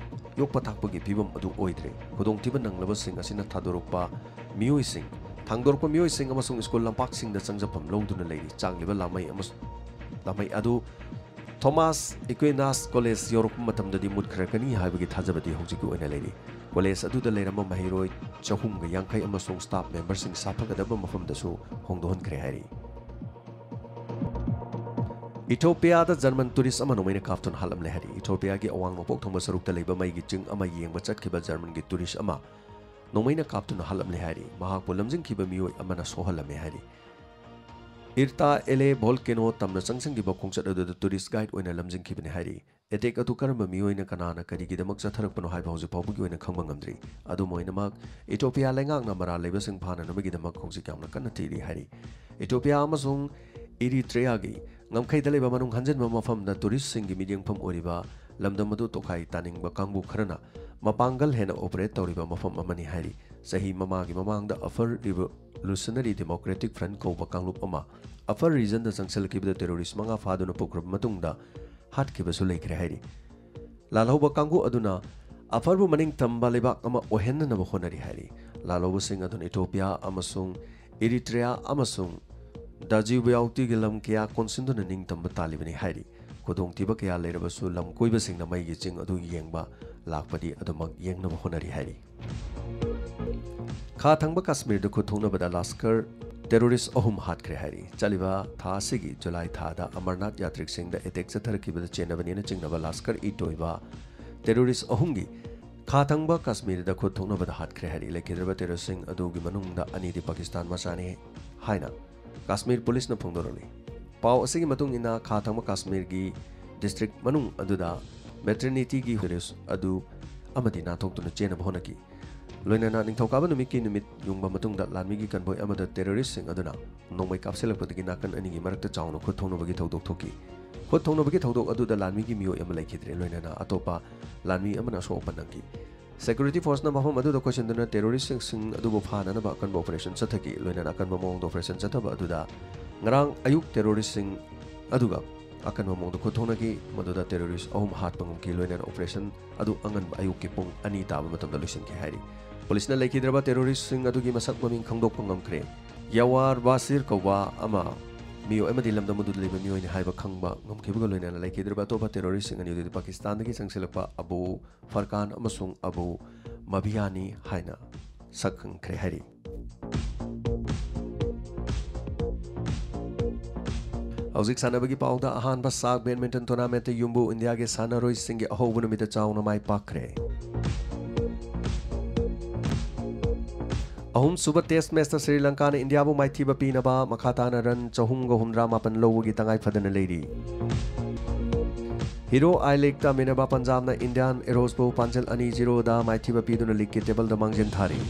ꯌꯣꯛꯄ ꯊꯥꯛꯄꯒꯤ ꯐꯤꯕꯝ ꯑꯗꯨ ꯑꯣꯏꯗ꯭ꯔꯦ꯫ ꯈꯨꯗꯣꯡꯊꯤꯕ ꯅꯪꯂꯕꯁꯤꯡ ꯑꯁꯤꯅ ꯊꯥꯗꯣꯔꯛꯄ ꯃꯤꯑꯣꯏꯁꯤꯡ, ꯊꯥꯡꯗꯣꯔꯛꯄ ꯃꯤꯑꯣꯏꯁꯤꯡ ꯑꯃꯁꯨꯡ ꯁ꯭ꯀꯨꯜ ꯂꯝꯄꯥꯛꯁꯤꯡꯗ ꯆꯪꯖꯐꯝ ꯂꯧꯗꯨꯅ ꯂꯩꯔꯤ꯫ ꯆꯥꯛꯂꯤꯕ ꯂꯥꯃꯩ ꯑꯃꯁꯨꯡ ꯂꯥꯃꯩ ꯑꯗꯨ ꯊꯣꯃꯥꯁ ꯑꯦꯀ꯭ꯋꯤꯅꯥꯁ ꯀꯣꯂꯦꯖ ꯌꯧꯔꯛꯄ ꯃꯇꯝꯗꯗꯤ ꯃꯨꯠꯈ꯭ꯔꯒꯅꯤ ꯍꯥꯏꯕꯒꯤ ꯊꯥꯖꯕꯗꯤ ꯍꯧꯖꯤꯛꯀꯤ ꯑꯣꯏꯅ ꯂꯩꯔꯤ꯫ ꯀꯣꯂꯦꯖ ꯑꯗꯨꯗ ꯂꯩꯔꯝꯕ ꯃꯍꯩꯔꯣꯏ ꯆꯍꯨꯝꯒ ꯌꯥꯡꯈꯩ ꯑꯃꯁꯨꯡ staff memberꯁꯤꯡ ꯁꯥꯐꯒꯗꯕ ꯃꯐꯝꯗꯁꯨ ꯍꯣꯡꯗꯣꯛꯍꯟꯈ꯭ꯔꯦ ꯍꯥꯏꯔꯤ꯫ ꯏꯊꯣꯄꯤꯌꯥꯗ ꯖꯔꯃꯟ tourist ꯑꯃ ꯅꯣꯡꯃꯩꯅ ꯀꯥꯞꯇꯨꯅ ꯍꯥꯠꯂꯝꯂꯦ ꯍꯥꯏꯔꯤ꯫ ꯏꯊꯣꯄꯤꯌꯥꯒꯤ ꯑꯋꯥꯡ ꯅꯣꯡꯄꯣꯛ ꯊꯪꯕ ꯁꯔꯨꯛꯇ ꯂꯩꯕ ꯃꯩꯒꯤ ꯆꯤꯡ ꯑꯃ ꯌꯦꯡꯕ ꯆꯠꯈꯤꯕ ꯖꯔꯃꯟꯒꯤ tourist ꯑꯃ ꯅꯣꯡꯃꯩꯅ ꯀꯥꯞꯇꯨꯅ ꯍꯥꯠꯂꯝꯂꯦ ꯍꯥꯏꯔꯤ꯫ ꯃꯍꯥꯛꯄꯨ ꯂꯝꯖꯤꯡꯈꯤꯕ ꯃꯤꯑꯣꯏ ꯑꯃꯅ ꯁꯣꯛꯍꯜꯂꯝꯃꯦ ꯍꯥꯏꯔꯤ꯫ ꯏꯔꯇꯥ ꯑꯦꯂꯦ ꯚꯣꯜꯀꯦꯅꯣ ꯇꯝꯅ ꯆꯪꯁꯤꯟꯈꯤꯕ ꯈꯣꯡꯆꯠ ꯑꯗꯨꯗ tourist guide ꯑꯣꯏꯅ ꯂꯝꯖꯤꯡꯈꯤꯕꯅꯤ ꯍꯥꯏꯔꯤ꯫ Attack ꯑꯗꯨ ꯀꯔꯝꯕ ꯃꯤꯑꯣꯏꯅ ꯀꯅꯥꯅ ꯀꯔꯤꯒꯤꯗꯃꯛ ꯆꯠꯊꯔꯛꯄꯅꯣ ꯍꯥꯏꯕ ꯍꯧꯖꯤꯛ ꯐꯥꯎꯕꯒꯤ ꯑꯣꯏꯅ ꯈꯪꯕ ꯉꯝꯗ꯭ꯔꯤ꯫ ꯑꯗꯨꯝ ꯑꯣꯏꯅꯃꯛ, ꯏꯊꯣꯄꯤꯌꯥ ꯂꯩꯉꯥꯛꯅ ꯃꯔꯥꯜ ꯂꯩꯕꯁꯤꯡ ꯐꯥꯅꯅꯕꯒꯤꯗꯃꯛ ꯍꯧꯖꯤꯛ ꯌꯥꯝꯅ ꯀꯟꯅ ꯊꯤꯔꯤ ꯍꯥꯏꯔꯤ꯫ ꯏꯊꯣꯄꯤꯌꯥ ꯑꯃꯁꯨꯡ ꯏꯔꯤꯇ꯭ꯔꯤꯌꯥꯒꯤ ꯉꯝꯈꯩꯗ ꯂꯩꯕ ꯃꯅꯨꯡ ꯍꯟꯖꯤꯟꯕ ꯃꯐꯝꯗ touristꯁꯤꯡꯒꯤ ꯃꯤꯠꯌꯦꯡꯐꯝ ꯑꯣꯏꯔꯤꯕ ꯂꯝꯗꯝ ꯑꯗꯨ ꯇꯣꯈꯥꯏ ꯇꯥꯅꯤꯡꯕ ꯀꯥꯡꯕꯨ ꯈꯔꯅ ꯃꯄꯥꯡꯒꯜ ꯍꯦꯟꯅ operate ꯇꯧꯔꯤꯕ ꯃꯐꯝ ꯑꯃꯅꯤ ꯍꯥꯏꯔꯤ꯫ ꯆꯍꯤ ꯃꯃꯥꯒꯤ ꯃꯃꯥꯡꯗ Afar Revolutionary Democratic Front ꯀꯧꯕ ꯀꯥꯡꯂꯨꯞ ꯑꯃ Afar regionꯗ ꯆꯪꯁꯤꯜꯂꯛꯈꯤꯕꯗ terrorist ꯃꯉꯥ ꯐꯥꯗꯨꯅ ꯄꯨꯈ꯭ꯔꯕ ꯃꯇꯨꯡꯗ ꯍꯥꯠꯈꯤꯕꯁꯨ ꯂꯩꯈ꯭ꯔꯦ ꯍꯥꯏꯔꯤ꯫ ꯂꯥꯜꯍꯧꯕ ꯀꯥꯡꯕꯨ ꯑꯗꯨꯅ Afarꯕꯨ ꯃꯅꯤꯡ ꯇꯝꯕ ꯂꯩꯕꯥꯛ ꯑꯃ ꯑꯣꯏꯍꯟꯅꯅꯕ ꯍꯣꯠꯅꯔꯤ ꯍꯥꯏꯔꯤ꯫ ꯂꯥꯜꯍꯧꯕꯁꯤꯡ ꯑꯗꯨꯅ ꯏꯊꯣꯄꯤꯌꯥ ꯑꯃꯁꯨꯡ ꯏꯔꯤꯇ꯭ꯔꯤꯌꯥ ꯑꯃꯁꯨꯡ ꯗꯥꯖꯤꯕꯤꯌꯥꯎꯇꯤꯒꯤ ꯂꯝ ꯀꯌꯥ ꯀꯣꯟꯁꯤꯟꯗꯨꯅ ꯅꯤꯡꯇꯝꯕ ꯇꯥꯜꯂꯤꯕꯅꯤ ꯍꯥꯏꯔꯤ꯫ ꯈꯨꯗꯣꯡꯊꯤꯕ ꯀꯌꯥ ꯂꯩꯔꯕꯁꯨ ꯂꯝ ꯀꯣꯏꯕꯁꯤꯡꯅ ꯃꯩꯒꯤ ꯆꯤꯡ ꯑꯗꯨ ꯌꯦꯡꯕ ꯂꯥꯛꯄꯗꯤ ꯑꯗꯨꯃꯛ ꯌꯦꯡꯅꯕ ꯍꯣꯠꯅꯔꯤ ꯍꯥꯏꯔꯤ꯫ ꯈꯥ ꯊꯪꯕ ꯀꯥꯁꯃꯤꯔꯗ ꯈꯨꯠ ꯊꯣꯛꯅꯕꯗ ꯂꯥꯁꯀꯔ terrorist ꯑꯍꯨꯝ ꯍꯥꯠꯈ꯭ꯔꯦ ꯍꯥꯏꯔꯤ꯫ ꯆꯠꯂꯤꯕ ꯊꯥ ꯑꯁꯤꯒꯤ ꯖꯨꯂꯥꯏ ꯊꯥꯗ ꯑꯃꯔꯅꯥꯊ ꯌꯥꯇ꯭ꯔꯤꯛꯁꯤꯡꯗ attack ꯆꯠꯊꯔꯛꯈꯤꯕꯗ ꯆꯦꯟꯅꯕꯅꯦꯅ ꯆꯤꯡꯅꯕ ꯂꯥꯁꯀꯔ ꯏ ꯇꯣꯏꯕ terrorist ꯑꯍꯨꯝꯒꯤ ꯈꯥ ꯊꯪꯕ ꯀꯥꯁꯃꯤꯔꯗ ꯈꯨꯠ ꯊꯣꯛꯅꯕꯗ ꯍꯥꯠꯈ꯭ꯔꯦ ꯍꯥꯏꯔꯤ꯫ ꯂꯩꯈꯤꯗ꯭ꯔꯕ terroristꯁꯤꯡ ꯑꯗꯨꯒꯤ ꯃꯅꯨꯡꯗ ꯑꯅꯤꯗꯤ ꯄꯥꯀꯤꯁꯇꯥꯟ ꯃꯆꯥꯅꯤ ꯍꯥꯏꯅ ꯀꯥꯁꯃꯤꯔ ꯄꯨꯂꯤꯁꯅ ꯐꯣꯡꯗꯣꯔꯛꯂꯤ꯫ ꯄꯥꯎ ꯑꯁꯤꯒꯤ ꯃꯇꯨꯡ ꯏꯟꯅ, ꯈꯥ ꯊꯪꯕ ꯀꯥꯁꯃꯤꯔꯒꯤ district ꯃꯅꯨꯡ ꯑꯗꯨꯗ maternityꯒꯤ terrorist ꯑꯗꯨ ꯑꯃꯗꯤ ꯅꯥꯟꯊꯣꯛꯇꯨꯅ ꯆꯦꯟꯅꯕ ꯍꯣꯠꯅꯈꯤ꯫ ꯂꯣꯏꯅꯅ ꯅꯤꯡꯊꯧꯀꯥꯕ ꯅꯨꯃꯤꯠꯀꯤ ꯅꯨꯃꯤꯠ ꯌꯨꯡꯕ ꯃꯇꯨꯡꯗ ꯂꯥꯟꯃꯤꯒꯤ ꯀꯟꯚꯣꯏ ꯑꯃꯗ ꯇꯦꯔꯣꯔꯤꯁ꯭ꯠꯁꯤꯡ ꯑꯗꯨꯅ ꯅꯣꯡꯃꯩ ꯀꯥꯞꯁꯤꯜꯂꯛꯄꯗꯒꯤ ꯅꯥꯀꯟ ꯑꯅꯤꯒꯤ ꯃꯔꯛꯇ ꯆꯥꯎꯅ ꯈꯨꯠ ꯊꯣꯡꯅꯕꯒꯤ ꯊꯧꯗꯣꯛ ꯊꯣꯛꯈꯤ꯫ ꯈꯨꯠ ꯊꯣꯡꯅꯕꯒꯤ ꯊꯧꯗꯣꯛ ꯑꯗꯨꯗ ꯂꯥꯟꯃꯤꯒꯤ ꯃꯤꯑꯣꯏ ꯑꯃ ꯂꯩꯈꯤꯗ꯭ꯔꯦ, ꯂꯣꯏꯅꯅ ꯑꯇꯣꯞꯄ ꯂꯥꯟꯃꯤ ꯑꯃꯅ ꯑꯁꯣꯛ ꯑꯄꯟ ꯅꯪꯈꯤ꯫ ꯁꯦꯀ꯭ꯌꯨꯔꯤꯇꯤ ꯐꯣꯔꯁꯅ ꯃꯐꯝ ꯑꯗꯨꯗ ꯀꯣꯏꯁꯤꯟꯗꯨꯅ ꯇꯦꯔꯣꯔꯤꯁ꯭ꯠꯁꯤꯡ ꯑꯗꯨꯕꯨ ꯐꯥꯅꯅꯕ ꯑꯀꯟꯕ ꯑꯣꯄꯔꯦꯁꯟ ꯆꯠꯊꯈꯤ꯫ ꯂꯣꯏꯅꯅ ꯑꯀꯟꯕ ꯃꯑꯣꯡꯗ ꯑꯣꯄꯔꯦꯁꯟ ꯆꯠꯊꯕ ꯑꯗꯨꯗ ꯉꯔꯥꯡ ꯑꯌꯨꯛ ꯇꯦꯔꯣꯔꯤꯁ꯭ꯠꯁꯤꯡ ꯑꯗꯨꯒ ꯑꯀꯟꯕ ꯃꯑꯣꯡꯗ ꯈꯨꯠ ꯊꯣꯡꯅꯈꯤ, ꯃꯗꯨꯗ ꯇꯦꯔꯣꯔꯤꯁ꯭ꯠ ꯑꯍꯨꯝ ꯍꯥꯠꯄ ꯉꯝꯈꯤ꯫ ꯂꯣꯏꯅꯅ ꯑꯣꯄꯔꯦꯁꯟ ꯑꯗꯨ ꯑꯉꯟꯕ ꯑꯌꯨꯛꯀꯤ ꯄꯨꯡ ꯑꯅꯤ ꯇꯥꯕ ꯃꯇꯝꯗ ꯂꯣꯏꯁꯤꯟꯈꯤ ꯍꯥꯏꯔꯤ꯫ ꯄꯨꯂꯤꯁꯅ ꯂꯩꯈꯤꯗ꯭ꯔꯕ ꯇꯦꯔꯣꯔꯤꯁ꯭ꯠꯁꯤꯡ ꯑꯗꯨꯒꯤ ꯃꯁꯛ ꯃꯃꯤꯡ ꯈꯪꯗꯣꯛꯄ ꯉꯝꯈ꯭ꯔꯦ꯫ ꯌꯥꯋꯥꯔ ꯕꯥꯁꯤꯔ ꯀꯧꯕ ꯑꯃ ꯃꯤꯑꯣꯏ ꯑꯃꯗꯤ ꯂꯝꯗꯝ ꯑꯗꯨꯗ ꯂꯩꯕ ꯃꯤꯑꯣꯏꯅꯤ ꯍꯥꯏꯕ ꯈꯪꯕ ꯉꯝꯈꯤꯕꯒ ꯂꯣꯏꯅꯅ ꯂꯩꯈꯤꯗ꯭ꯔꯕ ꯑꯇꯣꯞꯄ ꯇꯦꯔꯣꯔꯤꯁ꯭ꯠꯁꯤꯡ ꯑꯅꯤ ꯑꯗꯨꯗꯤ ꯄꯥꯀꯤꯁꯇꯥꯟꯗꯒꯤ ꯆꯪꯁꯤꯜꯂꯛꯄ ꯑꯕꯨ ꯐꯔꯀꯥꯟ ꯑꯃꯁꯨꯡ ꯑꯕꯨ ꯃꯕꯤꯌꯥꯅꯤ ꯍꯥꯏꯅ ꯁꯛ ꯈꯪꯈ꯭ꯔꯦ ꯍꯥꯏꯔꯤ꯫ ꯍꯧꯖꯤꯛ ꯁꯥꯟꯅꯕꯒꯤ ꯄꯥꯎꯗ, ꯑꯍꯥꯟꯕ ꯁꯥꯛ ꯕꯦꯗꯃꯤꯟꯇꯟ ꯇꯣꯔꯅꯥꯃꯦꯟꯠꯇ ꯌꯨꯝꯕꯨ ꯏꯟꯗꯤꯌꯥꯒꯤ ꯁꯥꯟꯅꯔꯣꯏꯁꯤꯡꯒꯤ ꯑꯍꯧꯕ ꯅꯨꯃꯤꯠꯇ ꯆꯥꯎꯅ ꯃꯥꯏ ꯄꯥꯛꯈ꯭ꯔꯦ꯫ ꯑꯍꯨꯝꯁꯨꯕ ꯇꯦꯁ꯭ꯠ ꯃꯦꯆꯇ ꯁ꯭ꯔꯤ ꯂꯪꯀꯥꯅ ꯏꯟꯗꯤꯌꯥꯕꯨ ꯃꯥꯏꯊꯤꯕ ꯄꯤꯅꯕ ꯃꯈꯥ ꯇꯥꯅ ꯔꯟ ꯆꯍꯨꯝꯒ ꯍꯨꯝꯗ꯭ꯔꯥ ꯃꯥꯄꯟ ꯂꯧꯕꯒꯤ ꯇꯉꯥꯏ ꯐꯗꯅ ꯂꯩꯔꯤ꯫ ꯍꯤꯔꯣ ꯑꯥꯏ ꯂꯤꯒꯇ ꯃꯤꯅꯔꯚꯥ ꯄꯟꯖꯥꯕꯅ ꯏꯟꯗꯤꯌꯥꯟ ꯑꯦꯔꯣꯁꯄꯨ ꯄꯥꯟꯖꯜ ꯑꯅꯤ ꯖꯤꯔꯣꯗ ꯃꯥꯏꯊꯤꯕ ꯄꯤꯗꯨꯅ ꯂꯤꯒꯀꯤ ꯇꯦꯕꯜꯗ ꯃꯥꯡꯖꯤꯟ ꯊꯥꯔꯤ꯫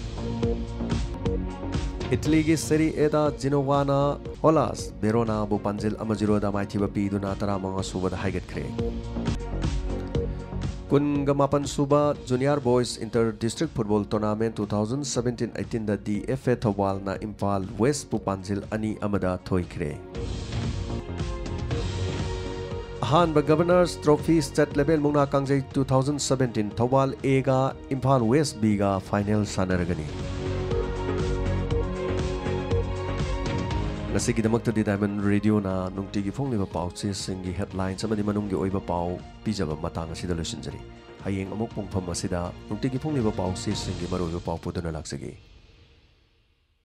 ꯏꯇꯂꯤꯒꯤ ꯁꯦꯔꯤ ꯑꯦꯗ ꯖꯤꯅꯣꯋꯥꯅ ꯍꯣꯂꯥꯁ ꯕꯦꯔꯣꯅꯥꯕꯨ ꯄꯥꯟꯖꯤꯜ ꯑꯃ ꯖꯤꯔꯣꯗ ꯃꯥꯏꯊꯤꯕ ꯄꯤꯗꯨꯅ ꯇꯔꯥꯃꯉꯥ ꯁꯨꯕꯗ ꯍꯥꯏꯒꯠꯈ꯭ꯔꯦ꯫ ꯀꯨꯟꯒ ꯃꯥꯄꯟ sub junior boys inter district football tournament two thousand seventeen eighteenꯗ ꯗꯤ ꯑꯦꯐ ꯑꯦ ꯊꯧꯕꯥꯜꯅ ꯏꯝꯐꯥꯜ ꯋꯦꯁꯄꯨ ꯄꯥꯟꯖꯤꯜ ꯑꯅꯤ ꯑꯃꯗ ꯊꯣꯏꯈ꯭ꯔꯦ꯫ ꯑꯍꯥꯟꯕ ꯒꯕꯔꯅꯔꯁ ꯇ꯭ꯔꯣꯐꯤ ꯁ꯭ꯇꯦꯠ ꯂꯦꯚꯦꯜ ꯃꯨꯛꯅꯥ ꯀꯥꯡꯖꯩ two thousand seventeen ꯊꯧꯕꯥꯜ ꯑꯦꯒ ꯏꯝꯐꯥꯜ ꯋꯦꯁ ꯕꯤꯒ ꯐꯥꯏꯅꯦꯜ ꯁꯥꯟꯅꯔꯒꯅꯤ꯫ ꯉꯁꯤꯒꯤꯗꯃꯛꯇꯗꯤ ꯗꯥꯏꯃꯟ ꯔꯦꯗꯤꯑꯣꯅ ꯅꯨꯡꯇꯤꯒꯤ ꯐꯣꯡꯂꯤꯕ ꯄꯥꯎꯆꯦꯁꯤꯡꯒꯤ ꯍꯦꯗꯂꯥꯏꯟꯁ ꯑꯃꯗꯤ ꯃꯅꯨꯡꯒꯤ ꯑꯣꯏꯕ ꯄꯥꯎ ꯄꯤꯖꯕ ꯃꯇꯥꯡ ꯑꯁꯤꯗ ꯂꯣꯏꯁꯤꯟꯖꯔꯤ꯫ ꯍꯌꯦꯡ ꯑꯃꯨꯛ ꯄꯨꯡꯐꯝ ꯑꯁꯤꯗ ꯅꯨꯡꯇꯤꯒꯤ ꯐꯣꯡꯂꯤꯕ ꯄꯥꯎꯆꯦꯁꯤꯡꯒꯤ ꯃꯔꯨꯑꯣꯏꯕ ꯄꯥꯎ ꯄꯨꯗꯨꯅ ꯂꯥꯛꯆꯒꯦ꯫